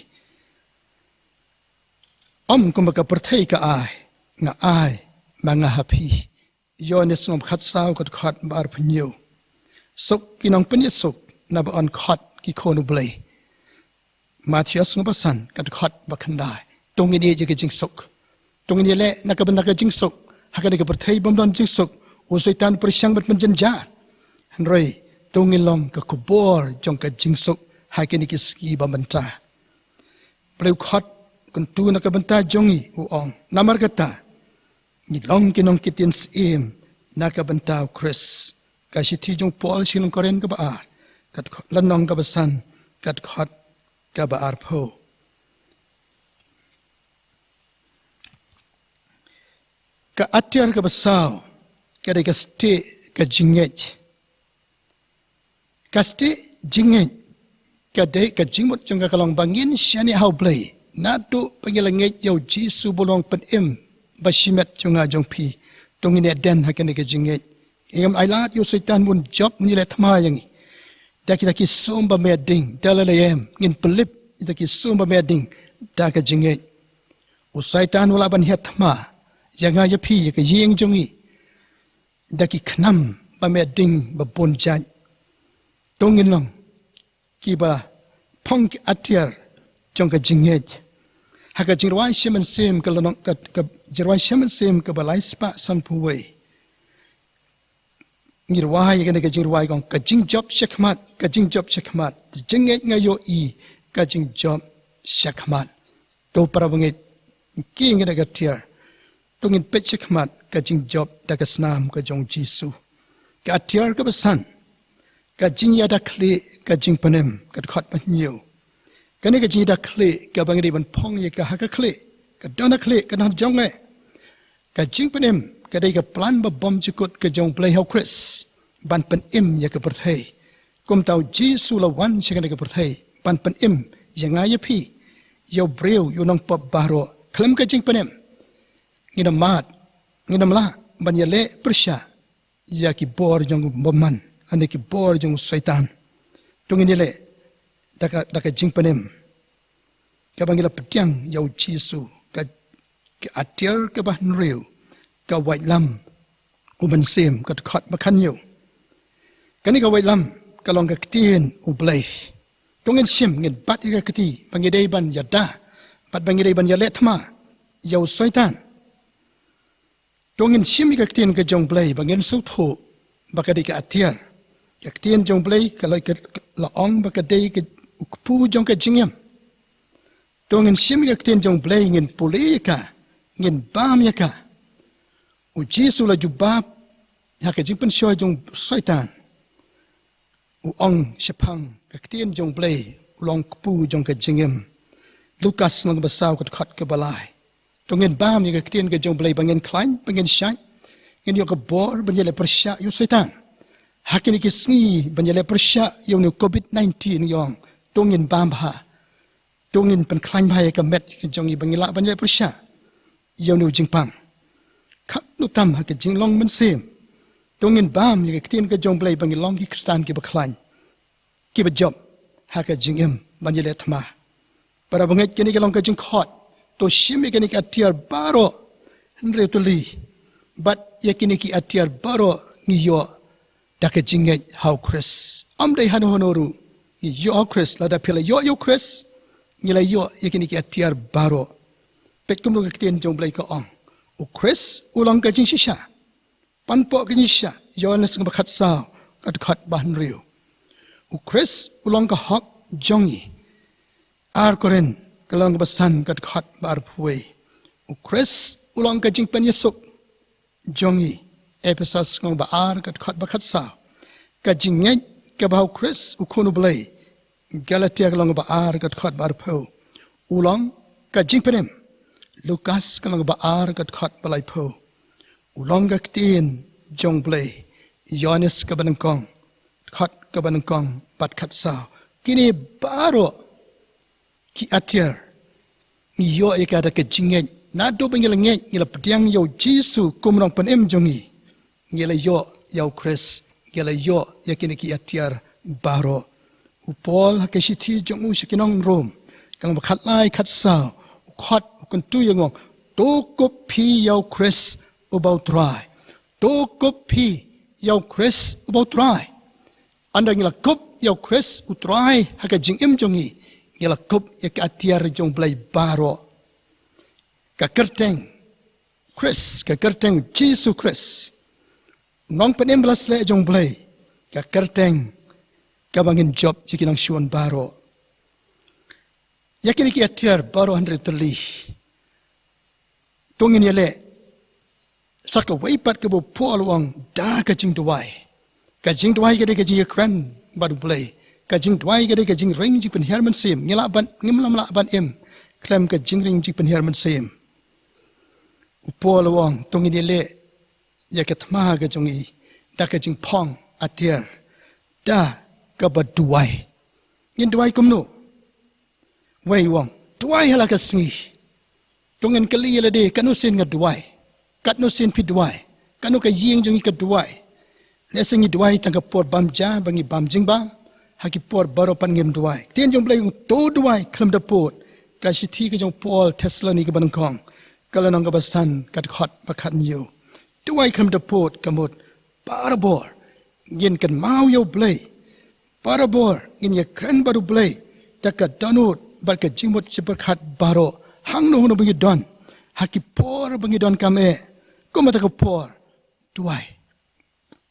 Ym kumba ka pyrthei ka ai, nga ai ma nga ha phi. Ïoannis lynnong ba khatsaw, ka dkhot ba arphew hynñiew. Suk ki nongpynïasuk, naba yn khot ki khun U Blei. Mathaios lynnong ba san, ka dkhot ba khyndai. To ngin ïeit ïa ka jingsuk. To ngin ïaleh na ka bynta ka jingsuk. Ha kane ka pyrthei bym don jingsuk, u Soitan u pyrshang ban pynjynjar. Hynrei to ngin long ka khubor jong ka jingsuk ha kine ki sngi ba mynta. Blei u khot kyntu na ka bynta jong ngi, u ong. Namar kata, ngi long ki nongktien syiem na ka bynta u Khrist. Ka shithi jong u Paul sha ki nong Korinth ka ba ar, ka dkhot, lynnong ka ba san, ka dkhot ka ba arphew. Ka atiar ka ba saw, ka dei ka stieh ka jingngeit. Ka stieh jingngeit ka dei ka jingmut jong ka ka long ba ngin shaniah ha U Blei. Naduh ba ngi la ngeit ïa u Jisu ba u long pynim ba shimet jong nga jong phi, to ngin ïadon ha kane ka jingngeit. Ngim ailad ïa u Soitan ban jop, ban ïaleh thma ïa ngi da kita ki sum ba me ding, da lade em, ngin pynlip ïa kita ki sum ba me ding da ka jingngeit. U Soitan u lah ban hiar thma ïa nga ïa phi, ïa ka ïing jong ngi, da ki khnam ba me ding ba bun jait. To ngin long ki ba phong ki atiar jong ka jingngeit. Ha ka Jingrwai Shemphang Syiem ka lynnong ka, ka Jingrwai Shemphang Syiem ka ba lai spah sanphew wei, ngi rwai ïa kane ka jingrwai, ka ong, ka jingjop shakhmat, ka jingjop shakhmat. Jingngeit nga ïohi ka jingjop shakhmat. To para bangeit, ngi kieng ïa ka atiar. To ngin peit shakhmat ka jingjop da ka snam ka jong u Jisu. Ka atiar ka ba san, ka jingïada khlieh ka jingpynim, ka dkhot ba hynñiew. Kane ka jingïada khlieh ka ba ngi dei ban phong ïa ka ha ka khlieh, ka don ha khlieh, ka don ha jong ngi. Ka jingpynim ka dei ka plan ba bymjukut ka jong U Blei ha u Khrist ban pynim ïa ka pyrthei. Kumta u Jisu u la wan sha kane ka pyrthei ban pynim ïa nga ïa phi, ïa u briew, ïa u nongpop baroh. Khlem ka jingpynim ngin ym mad, ngin ym lah ban ïaleh pyrshah ïa ki bor jong u bymman, lane ki bor jong u Soitan. To ngin ïaleh da ka, da ka jingpynim ka ba ngi la pdiang ïa u Jisu. Ka, ka atiar ka ba hynriew, ka waitlam u Mynsiem, ka dkhot ba khathynñiew. Kane ka waitlam ka long ka ktien U Blei. To ngin shim, ngin bat ïa ka kti ba ngi dei ban ïada bad ba ngi dei ban ïaleh thma ïa u Soitan. To ngin shim ïa ka ktien ka jong Blei ba ngin sngewthuh ba ka dei ka atiar. Ka ktien jong Blei ka la, ka la ong ba ka dei ka u kpu jong ka jingim. To ngin shim ïa ka ktien jong Blei, ngin pule ïa ka, ngin bam ïa ka. U Jisu la jubab ha ka jingpynshoi jong Soitan. U ong shaphang ka ktien jong Blei, u long kpu jong ka jingim. Lukas lynnong ba saw ka dkhot kaba lai. To ngin bam ïa ka ktien ka jong Blei ba ngin khlaiñ, ba ngin shait. Ngin ïoh ka bor ban ïaleh pyrshah ïa u Soitan. Ha kine ki sngi ban ïaleh pyrshah ïa une u covid nineteen, ïong. To ngin bam bha. To ngin pynkhlaiñ bha ïa ka met ka jong ngi ba ngin lah ban ïaleh pyrshah ïa une u jingpang. Katno tam ha ka jinglong mynsiem. To ngin bam ïa ka ktien ka jong Blei ba ngin long ki Khristan kiba khlaiñ, kiba jop ha ka jingim ban ïaleh thma. Para bangeit, kane ka long ka jingkhot. To shim ïa kane ka atiar baroh, hynriew tylli. Bad ïa kine ki atiar baroh ngi ïoh da ka jingngeit ha u Khrist. Ym dei hano hano ruh, ngi ïoh ha u Khrist. Lada phi la ïoh ïa u Khrist, ngi la ïoh ïa kine ki atiar baroh. Peit kumno ka ktien jong Blei ka ong. U Khrist u long ka jingshisha. Pan poh ka jingshisha, Ïoannis lynnong ba khatsaw ka dkhot ba hynriew. U Khrist u long ka hok jong ngi. Ar Korinth ka lynnong ba san ka dkhot ba arphew wei. U Khrist u long ka jingpynïasuk jong ngi. Ephesos lynnong ba ar ka dkhot ba khatsaw. Ka jingngeit kaba ha u Khrist u Khun u Blei. Galatia ka lynnong ba ar ka dkhot ba arphew. U long ka jingpynim. Lukas ka lynnong ba ar ka dkhot ba laiphew. U long ka ktien jong Blei. Ïoannis kaba nyngkong, dkhot kaba nyngkong bad khatsaw. Kine baroh ki atiar ngi ïoh ïa ka da ka jingngeit. Naduh ba ngi la ngeit, ngi la pdiang ïa u Jisu kum u nongpynim jong ngi, ngi la ïoh ïa u Khrist, ngi la ïoh ïa kine ki atiar baroh. U Paul ha ka shithi jong u sha ki nong Rom, ka lynnong ba khatlai khatsaw, u khot u kyntu ïa ngi, ong, to kup phi ïa u Khrist uba u Trai. To kup phi ïa u Khrist uba u Trai. Ynda ngi la kup ïa u Khrist u Trai ha ka jingim jong ngi, ngi la kup ïa ka atiar jong Blei baroh. Ka kyrteng Khrist, ka kyrteng Jisu Khrist, Nongpynim ba la sleh jong Blei, ka kyrteng kaba ngin jop ïa ki nongshun baroh. Ïa kine ki atiar baroh hynriew tylli. To ngin ïaleh sa kawei pat kaba u Paul u ong da ka jingduwai. Ka jingduwai ka dei ka jingïakren bad u Blei. Ka jingduwai ka dei ka jingring jingpynhiar mynsiem. Ngim lah ban, ngim lah ban im khlem ka jingring jingpynhiar mynsiem. U Paul u ong, to ngin ïaleh ïa ka thma ka jong ngi da ka jingphong atiar, da kaba duwai. Ngin duwai kumno? Wei u ong, duwai ha la ka sngi. To ngin kylli ïa lade, katno sien nga duwai? Katno sien phi duwai? Katno ka ïing jong ngi ka duwai? Lehse ngi duwai tang ka por bam ja ba ngi bam jingbam, ha ki por baroh pat ngim duwai. Ktien jong Blei u ong to duwai khlem da pud. Ka shithi ka jong u Paul Thessaloni kaba nyngkong, ka lynnong kaba san, ka dkhot ba khathynñiew. Duwai khlem da pud, ka mut barabor ngin kynmaw ïa u Blei. Barabor ngin ïakren bad u Blei da ka dohnud bad ka jingmut jingpyrkhat baroh, hangno hangno ba ngi don, ha ki por ba ngi donkam eh. Kumta ka por, duwai.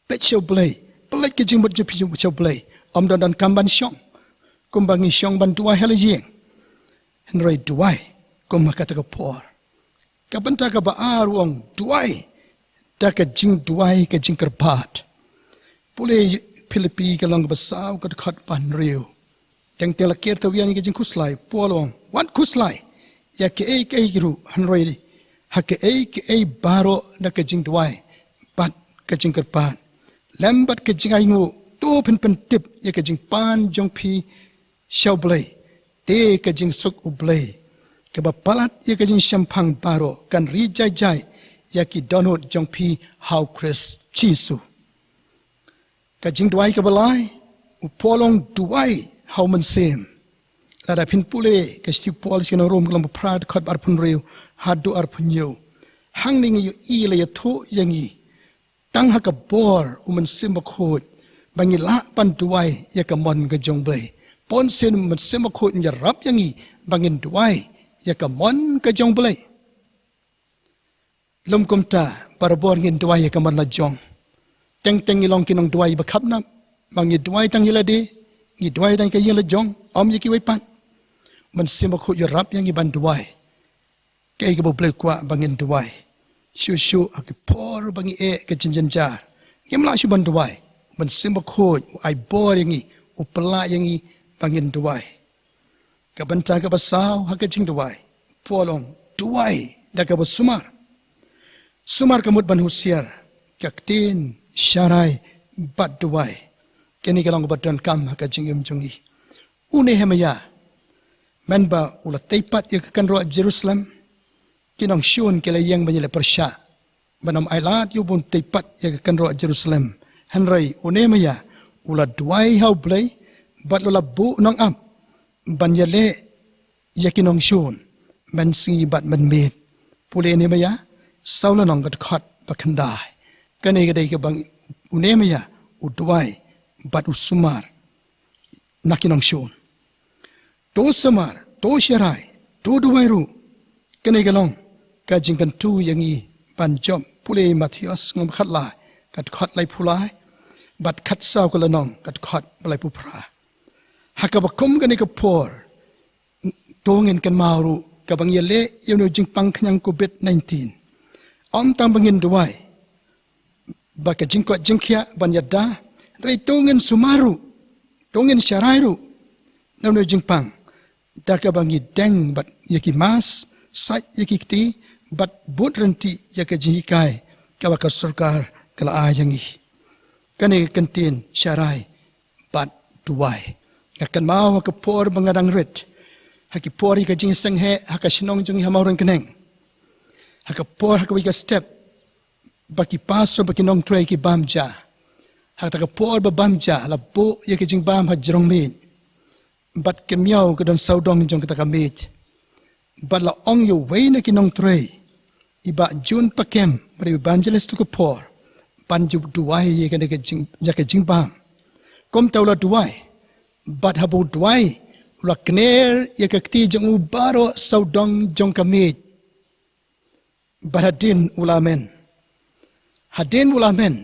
Peit sha u Blei, peit ka jingmut jong phi sha u Blei. Ym don donkam ban shong kumba ngi shong ban duwai ha la ïing, hynrei duwai kum ha kata ka por. Ka bynta kaba ar u ong, duwai da ka jingduwai ka jingkyrpad. Pule Philippi ka lynnong kaba saw ka dkhot ba hynriew. Teng teng la ker tawia ïa ka jingkhuslai, u Paul u ong, wat khuslai ïa kaei kaei ruh, hynrei ha kaei kaei baroh da ka jingduwai bad ka jingkyrpad, lem bad ka jingainguh, to phin pyntip ïa ka jingpan jong phi sha u Blei. Te ka jingsuk u Blei, kaba palat ïa ka jingshemphang baroh, kan ri jai jai ïa ki dohnud jong phi ha u Khrist Jisu. Ka jingduwai kaba lai, u Paul u ong duwai ha u Mynsiem. Lada phin pule ka shithi u Paul sha ki nong Rom, ka lynnong ba phra, dkhot ba arphew hynriew haduh arphew hynñiew. Hangne ngi ïohi la ïathuh ïa ngi tang ha ka bor u Mynsiem Bakhuid ba ngi lah ban duwai ïa ka mon ka jong u Blei. Bunsien u Mynsiem Bakhuid un ïarap ïa ngi ba ngin duwai ïa ka mon ka jong u Blei. Lum kumta, barabor ngin duwai ïa ka mon la jong. Teng teng ngi long ki nongduwai ba khapnap. Ba ngi duwai tang ïa lade, ngi duwai tang ïa ka ïing la jong, ym ïa kiwei pat. Mynsiem Bakhuid u ïarap ïa ngi ban duwai. Kaei kaba U Blei u kwah ba ngin duwai. Shuh shuh ha ki por ba ngi eh ka jingjynjar, ngim lah shuh ban duwai. Mynsiem Bakhuid u ai bor ïa ngi, u pynlah ïa ngi ba ngin duwai. Ka bynta kaba saw ha ka jingduwai, Paul u ong, duwai da kaba sumar. Sumar ka mut ban husiar, ka ktien, sharai bad duwai. Kane ka long kaba donkam ha ka jingim jong ngi. U Nehemiah, mynba u la tei pat ïa ka kynroh Jerusalem, ki nongshun ki la ïeng ban ïaleh pyrshah ban ym ailad ïa u ban tei pat ïa ka kynroh Jerusalem. Hynrei u Nehemiah u la duwai ha U Blei bad u la buh nongap ban ïaleh ïa ki nongshun mynsngi bad mynmiet. Pule Nehemiah saw lynnong, ka dkhot ba khyndai. Kane ka dei kaba u Nehemiah u duwai bad u sumar na ki nongshun. To sumar, to sharai, to duwai ruh. Kane ka long ka jingkyntu ïa ngi ban jop. Pule Mathaios lynnong ba khatlai, ka dkhot laiphew lai bad khatsaw ka lynnong, ka dkhot ba laiphew phra. Ha kaba kum kane ka por, to ngin kynmaw ruh kaba ngi ïaleh ïa une u jingpang khñiang Covid nineteen. Ym tang ba ngin duwai ba ka jingkoit jingkhiah ban ïada, hynrei to ngin sumar ruh, to ngin sharai ruh na une u jingpang da kaba ngi deng bad ïa ki mask, sait ïa ki kti bad bud ryntih ïa ka jinghikai kaba ka sorkar ka la ai ïa ngi. Kane ka kyntien sharai bad duwai. Nga kynmaw ha ka por ba nga dang rit, ha ki por ïa ka jingseng heh ha ka shnong jong ngi ha Mawryngkneng, ha ka por, ha kawei ka step, ba ki pastor bad ki nongtrei ki bam ja. Ha kata ka por ba bam ja, la buh ïa ka jingbam ha jrong miej. Bad ka miaw ka don sawdong jong kata ka miej. Bad la ong ïa uwei na ki nongtrei, i Bah Jun Pakem, bad i evangelist to ka por, ban ju duwai ïa kane ka jing, ïa ka jingbam. Kumta u la duwai, bad haba u duwai, u la kner ïa ka kti jong u baroh sawdong jong ka miej. Bad hadien u la men. Hadien u la men,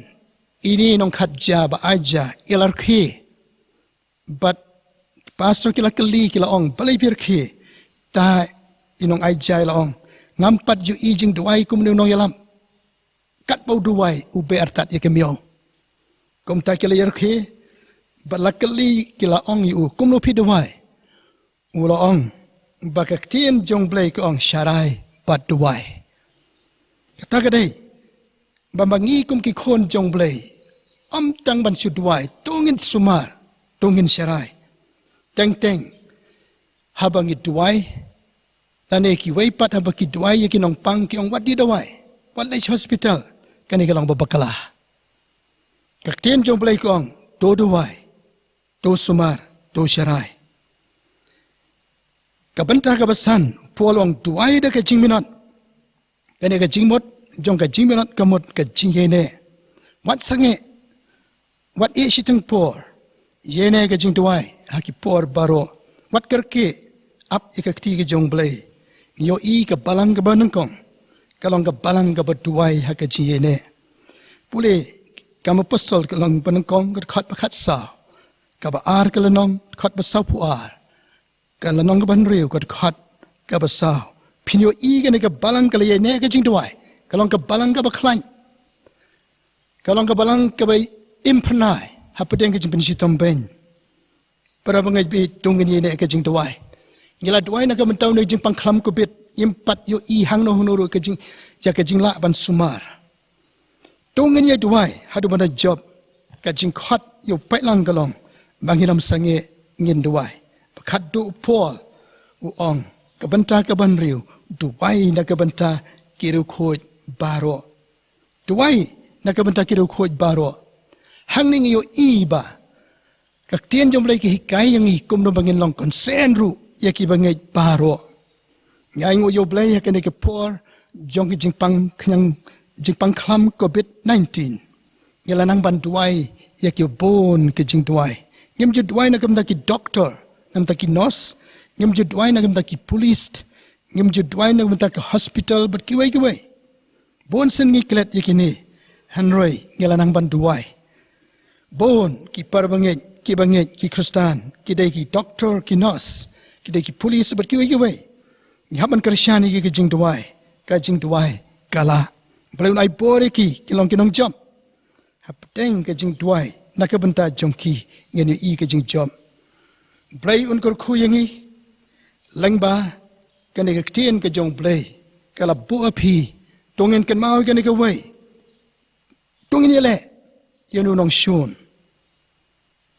ine i nongkhat ja ba ai ja i la rkhie. Bad pastor ki la kylli, ki la ong, balei phi rkhie? Te i nong ai ja i la ong, ngam pat ju i jingduwai kum une u nongïalam. Katba u duwai u beh artat ïa ka miaw. Kumta ki la ïa rkhie, bad la kylli, ki la ong ïa u, kumno phi duwai? U la ong ba ka ktien jong U Blei ka ong sharai bad duwai. Kata ka dei ba ma ngi kum ki khun jong U Blei, ym tang ban shu duwai, to ngin sumar, to ngin sharai. Teng teng haba ngi duwai, lane kiwei pat haba ki duwai ïa ki nongpang ki ong wat die dawai, wat leit hospital, kane ka long ba bakla. Ka ktien jong U Blei ka ong to duwai, to sumar, to sharai. Ka bynta kaba san, Paul u ong duwai da ka jingminot. Kane ka jingmut jong ka jingminot ka mut ka jingïaineh. Wat sangeh, wat ïeh shiteng por, ïaineh ka jingduwai ha ki por baroh. Wat kyrkieh, ap ïa ka kti ka jong U Blei. Ngi ïohi ka balang kaba nyngkong ka long ka balang kaba duwai ha ka jingïaineh. Pule Kam Apostol ka lynnong ba nyngkong, ka dkhot ba khatsaw, kaba ar ka lynnong, dkhot ba sawphew ar, ka lynnong kaba hynriew, ka dkhot kaba saw. Phin ïohi kane ka balang ka la ïaineh ka jingduwai, ka long ka balang kaba khlaiñ, ka long ka balang kaba im phyrnai hapdeng ka jingpynshitom beiñ. Para bangeit baieit, to ngin ïaineh ka jingduwai. Ngi la duwai na ka bynta une u jingpang khlam Covid, ngim pat ïohi hangno hangno ruh ka jing, ïa ka jinglah ban sumar. To ngin ïa duwai haduh ban da jop. Ka jingkhot ïa u paidlang ka long ba ngin ym sangeh, ngin duwai. Ba khatduh u Paul u ong, ka bynta kaba hynriew, duwai na ka bynta ki riewkhuid baroh. Duwai na ka bynta ki riewkhuid baroh. Hangne ngi ïohi ba ka ktien jong U Blei ka hikai ïa ngi kumno ba ngin long concern ruh ïa ki bangeit baroh. Ngi ainguh ïa U Blei ha kane ka por jong ka jingpang khñiang, jingpang khlam Covid nineteen, ngi la nang ban duwai ïa ki bun ki jingduwai. Ngim ju duwai na ka bynta ki doktor, na ka bynta ki nurse, ngim ju duwai na ka bynta ki police, ngim ju duwai na ka bynta ki hospital bad kiwei kiwei. Bun sien ngi klet ïa kine, hynrei ngi la nang ban duwai. Bun ki para bangeit, ki bangeit, ki Khristan, ki dei ki doktor, ki nurse, ki dei ki police bad kiwei kiwei. Ngi hap ban kyrshan ïa ki ka jingduwai, ka jingduwai ka lah. Blei un ai bor ïa ki, ki long ki nongjop. Hapdeng ka jingduwai na ka bynta jong ki, ngin ïohi ka jingjop. Blei un kyrkhu ïa ngi. Lyngba kane ka ktien ka jong Blei, ka la buh ha phi, to ngin kynmaw ïa kane kawei. To ngin ïaleh ïa u nongshun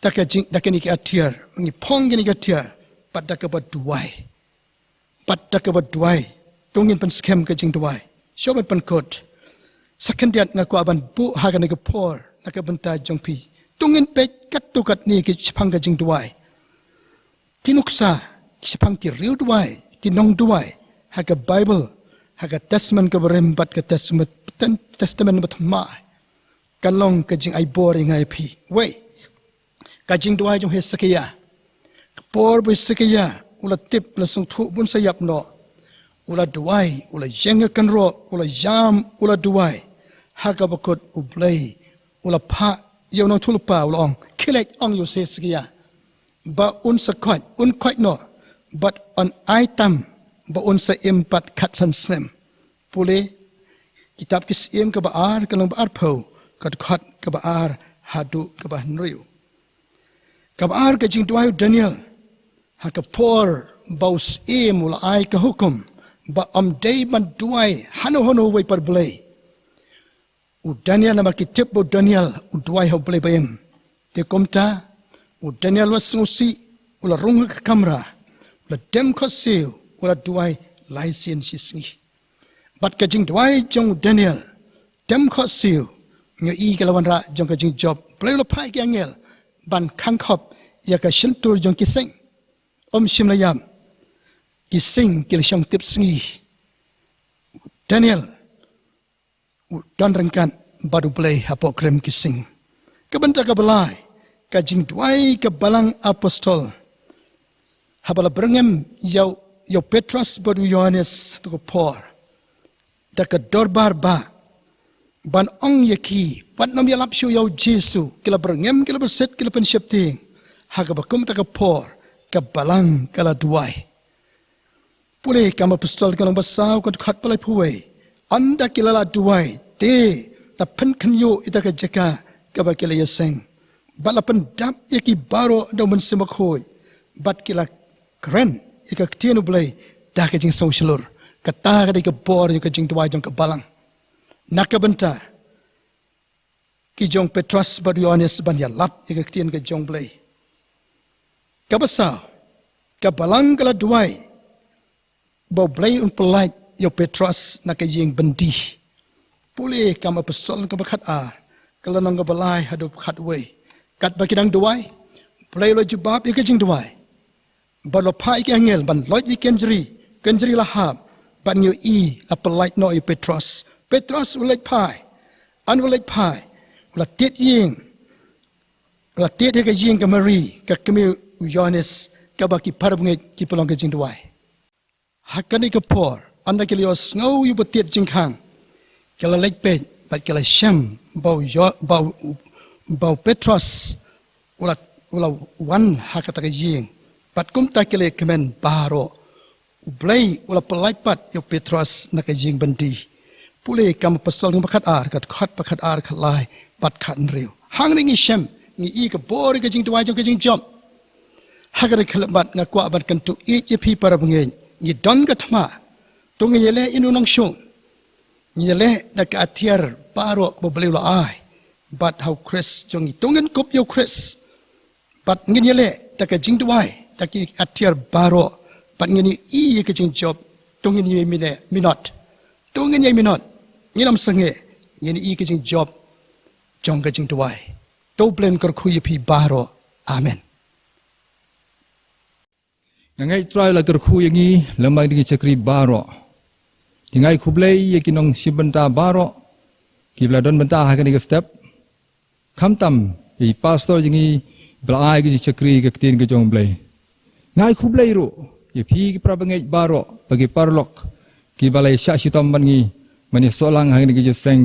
da ka jing, da kane ka atiar, ngi phong kane ka atiar, bad da kaba duwai. Bad da kaba duwai, to ngin pynskhem ka jingduwai. Shuwa ban pynkut, sa khyndiat nga kwah ban buh ha kane ka por na ka bynta jong phi. To ngin peit katto katne ki shaphang ka jingduwai. Ki nuksa, ki shaphang ki riewduwai, ki nongduwai, ha ka Baibl, ha ka Testament kaba rim bad ka Testament, Testament bathymmai. Kan long ka jingai bor ïa nga ïa phi. Wei, ka jingduwai jong u Hesekiah. Ka por ba u Hesekiah u la tip, u la sngewthuh bun sa ïap noh. U la duwai, u la ïeng ha kynroh, u la ïam, u la duwai. Ha kaba kut U Blei u la phah ïa u nongïathuhlypa, u la ong, khie leit ong ïa u Hesekiah ba un sa koit, un koit noh, bad un ai tam ba un sa im pat khatsan snem. Pule kitab Ki Syiem kaba ar, ka lynnong ba arphew, ka dkhot kaba ar haduh kaba hynriew. Kaba ar, ka jingduwai u Daniel ha ka por ba u syiem u la ai ka hukum ba ym dei ban duwai hano hano uwei pat u blei. U Daniel, namar ki tip ba u Daniel u duwai ha u Blei ba im. Te kumta u Daniel u la sngewsih, u la rung ha ka kamra, u la dem khohsiew, u la duwai lai sien shi sngi. Bad ka jingduwai jong u Daniel, dem khohsiew, ngi ïohi ka la wanrah jong ka jingjop. U Blei u la phah ïa ki angel ban khang khop ïa ka shyntur jong ki sing. Ym shym la ïam, ki sing ki la shong tip sngi. Daniel u don ryngkat bad u Blei hapoh krim ki sing. Ka bynta kaba lai, ka jingduwai ka balang apostol. Haba la byrngem ïa u, ïa u Petros bad u Ïohannes ha kato ka por da ka dorbar bah ban ong ïa ki, wat nym ïalap shuh ïa u Jisu, ki la byrngem, ki la byrsit, ki la pynsheptieng. Ha kaba kum kata ka por ka balang ka la duwai. Pule Kam Apostol ka lynnong ba saw, ka dkhot ba laiphew wei. Ynda ki la lah duwai, te la pynkhynñiuh ïa kata ka jaka kaba ki la ïaseng. Bad la pyndap ïa ki baroh da u Mynsiem Bakhuid. Bad ki la kren ïa ka ktien U Blei da ka jingsngew shlur. Kata ka dei ka bor ïa ka jingduwai jong ka balang. Na ka bynta ki jong Petros bad u Ïohannes ban ïalap ïa ka ktien ka jong U Blei. Kaba saw, ka balang ka la duwai ba U Blei un pyllait ïa u Petros na ka ïing byndi. Pule Kam Apostol kaba khatar, ka lynnong kaba lai haduh khatwei. Katba ki dang duwai, U Blei u la jubab ïa ka jingduwai. Bad u la phah ïa ki angel ban loit ïa ki kynjri, kynjri la hap, bad ngi ïohi la pyllait noh ïa u Petros. Petros u leit phai, ynda u leit phai, u la tied ïing, u la tied ïa ka ïing ka Mari, ka kmie u Ïohannes, kaba ki para bangeit ki pynlong ka jingduwai. Ha kane ka por, ynda ki la ïohsngew ïa u batied jingkhang, ki la leit peit, bad ki la shem ba u Ïo-, ba u, ba u Petros u la, u la wan ha kata ka ïing. Bad kumta ki la ïakmen baroh. U Blei u la pyllait pat ïa u Petros na ka ïing byndi. Pule Kam Apostol kaba khatar, ka dkhot ba khatar, khatlai bad khathynriew. Hangne ngi shem, ngi ïohi ka bor ïa ka jingduwai jong ka jingjop. Ha kane ka khyllipmat nga kwah ban kyntu ïa phi para bangeit, ngi don ka thma. To ngin ïaleh ïa u nongshun. Ngin ïaleh da ka atiar baroh ba U Blei u la ai. Bad ha u Khrist jong ngi, to ngin kup ïa u Khrist. Bad ngin ïaleh da ka jingduwai, da ki atiar baroh. Bad ngin ïohi ïa ka jingjop, to ngin ïai mine-, minot. To ngin ïai minot. Ngin ym sangeh, ngin ïohi ka jingjop jong ka jingduwai. To U Blei un kyrkhu ïa phi baroh. Amen. Nga ngeit Trai la kyrkhu ïa ngi lem bad ki shakri baroh. Te nga ai khublei ïa ki nongshim bynta baroh kiba la don bynta ha kane ka step. Khamtam ïa i pastor jong ngi ba la ai ki shakri ka ktien ka jong U Blei. Nga ai khublei ruh ïa phi ki para bangeit baroh, bad ki paralok kiba la ïa shah shitom bad ngi Mynta sohlang ha kane ka jingïaseng,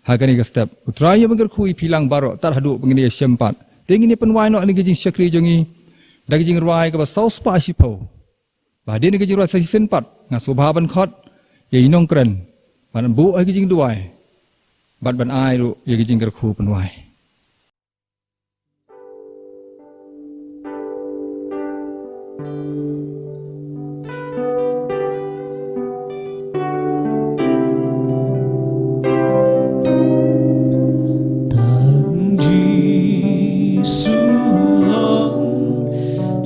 ha kane ka step. U Trai un ïa ban kyrkhu ïa phi lang baroh, tad haduh ba ngin ïashem pat. Te ngin ïa pynwai noh ïa kane ka jingshakri jong ngi da ka jingrwai kaba saw spah shiphew. Ba hadien ka jingrwai sa shisien pat, nga sngewbha ban khot ïa i nongkren ban buh ïa ka jingduwai bad ban ai ruh ïa ka jingkyrkhu pynwai. Tang Jisu long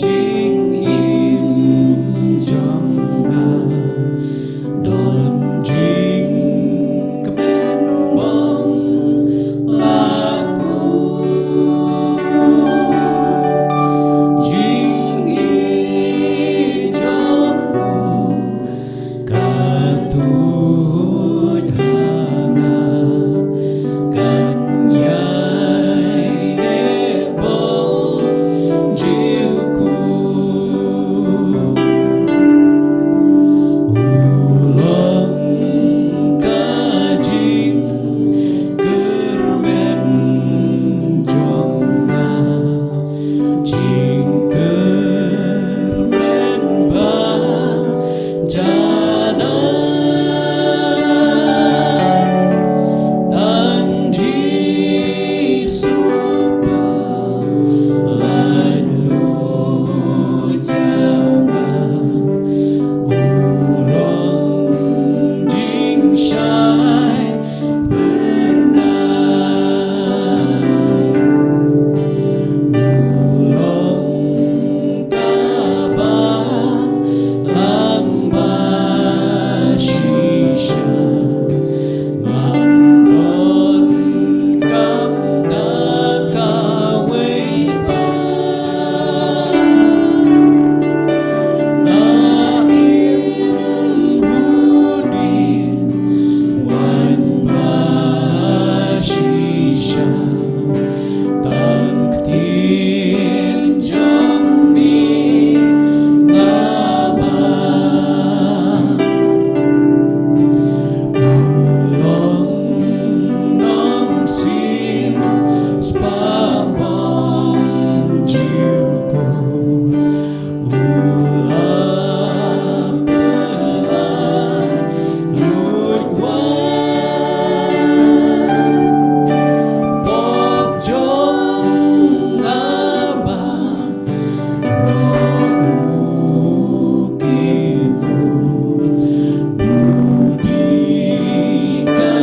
jingim jong nga, don jingkmen bong la ku. Jingim jong u ka tuid ha nga, kan ïai beh bong jong u. U long ka jingkyrmen jong nga, jingkyrmen ba jana. Tang Jisu pynlait lut ïa nga, u long jingshai pyrnai. U long kaba lang ba shisha, ngam donkam da kawei pat. Nga im hu dien, wan ba shisha, tang ktien jong me nga ba. U long nongsien spah bong jong u. U la pynlait lut wan, pop jong nga baroh u kynnoh. U dei ka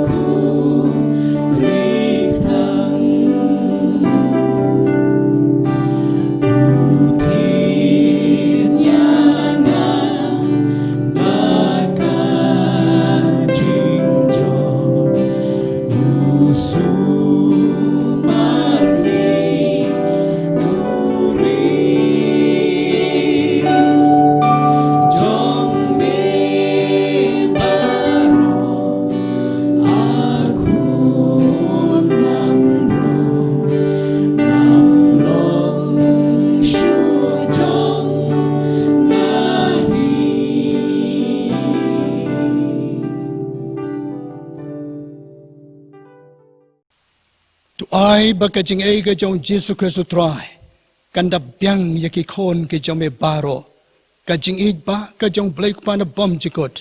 khun ri tang. U thied ïa nga na ka jingjop. U sumar ïa u ri jong me baroh. A khun langbrot, ngam long shuh jong nga hi. To ai ba ka jingaiei ka jong Jisu Khrist u Trai kan da biang ïa ki khun ki jong me baroh. Ka jingïeit ba ka jong u Blei u Kpa nabym jukut,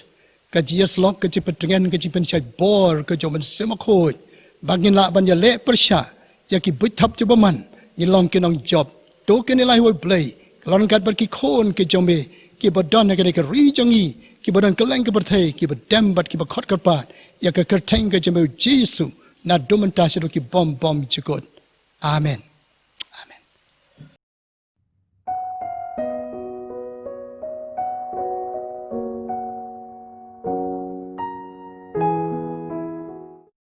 ka jingïasyllok, ka jingpyntngen, ka jingpynshait bor ka jong u Mynsiem Bakhuid, ba ngin lah ban ïaleh pyrshah ïa ki buit thap jong u bymman, ngin long ki nongjop. To kine lai wei Blei, ka long ryngkat bad ki khun ki jong me kiba don ha kane ka ri jong ngi, kiba don kylleng ka pyrthei, kiba dem bad kiba khot kyrpad ïa ka kyrteng ka jong me u Jisu, naduh mynta shaduh ki bym bym jukut. Amen.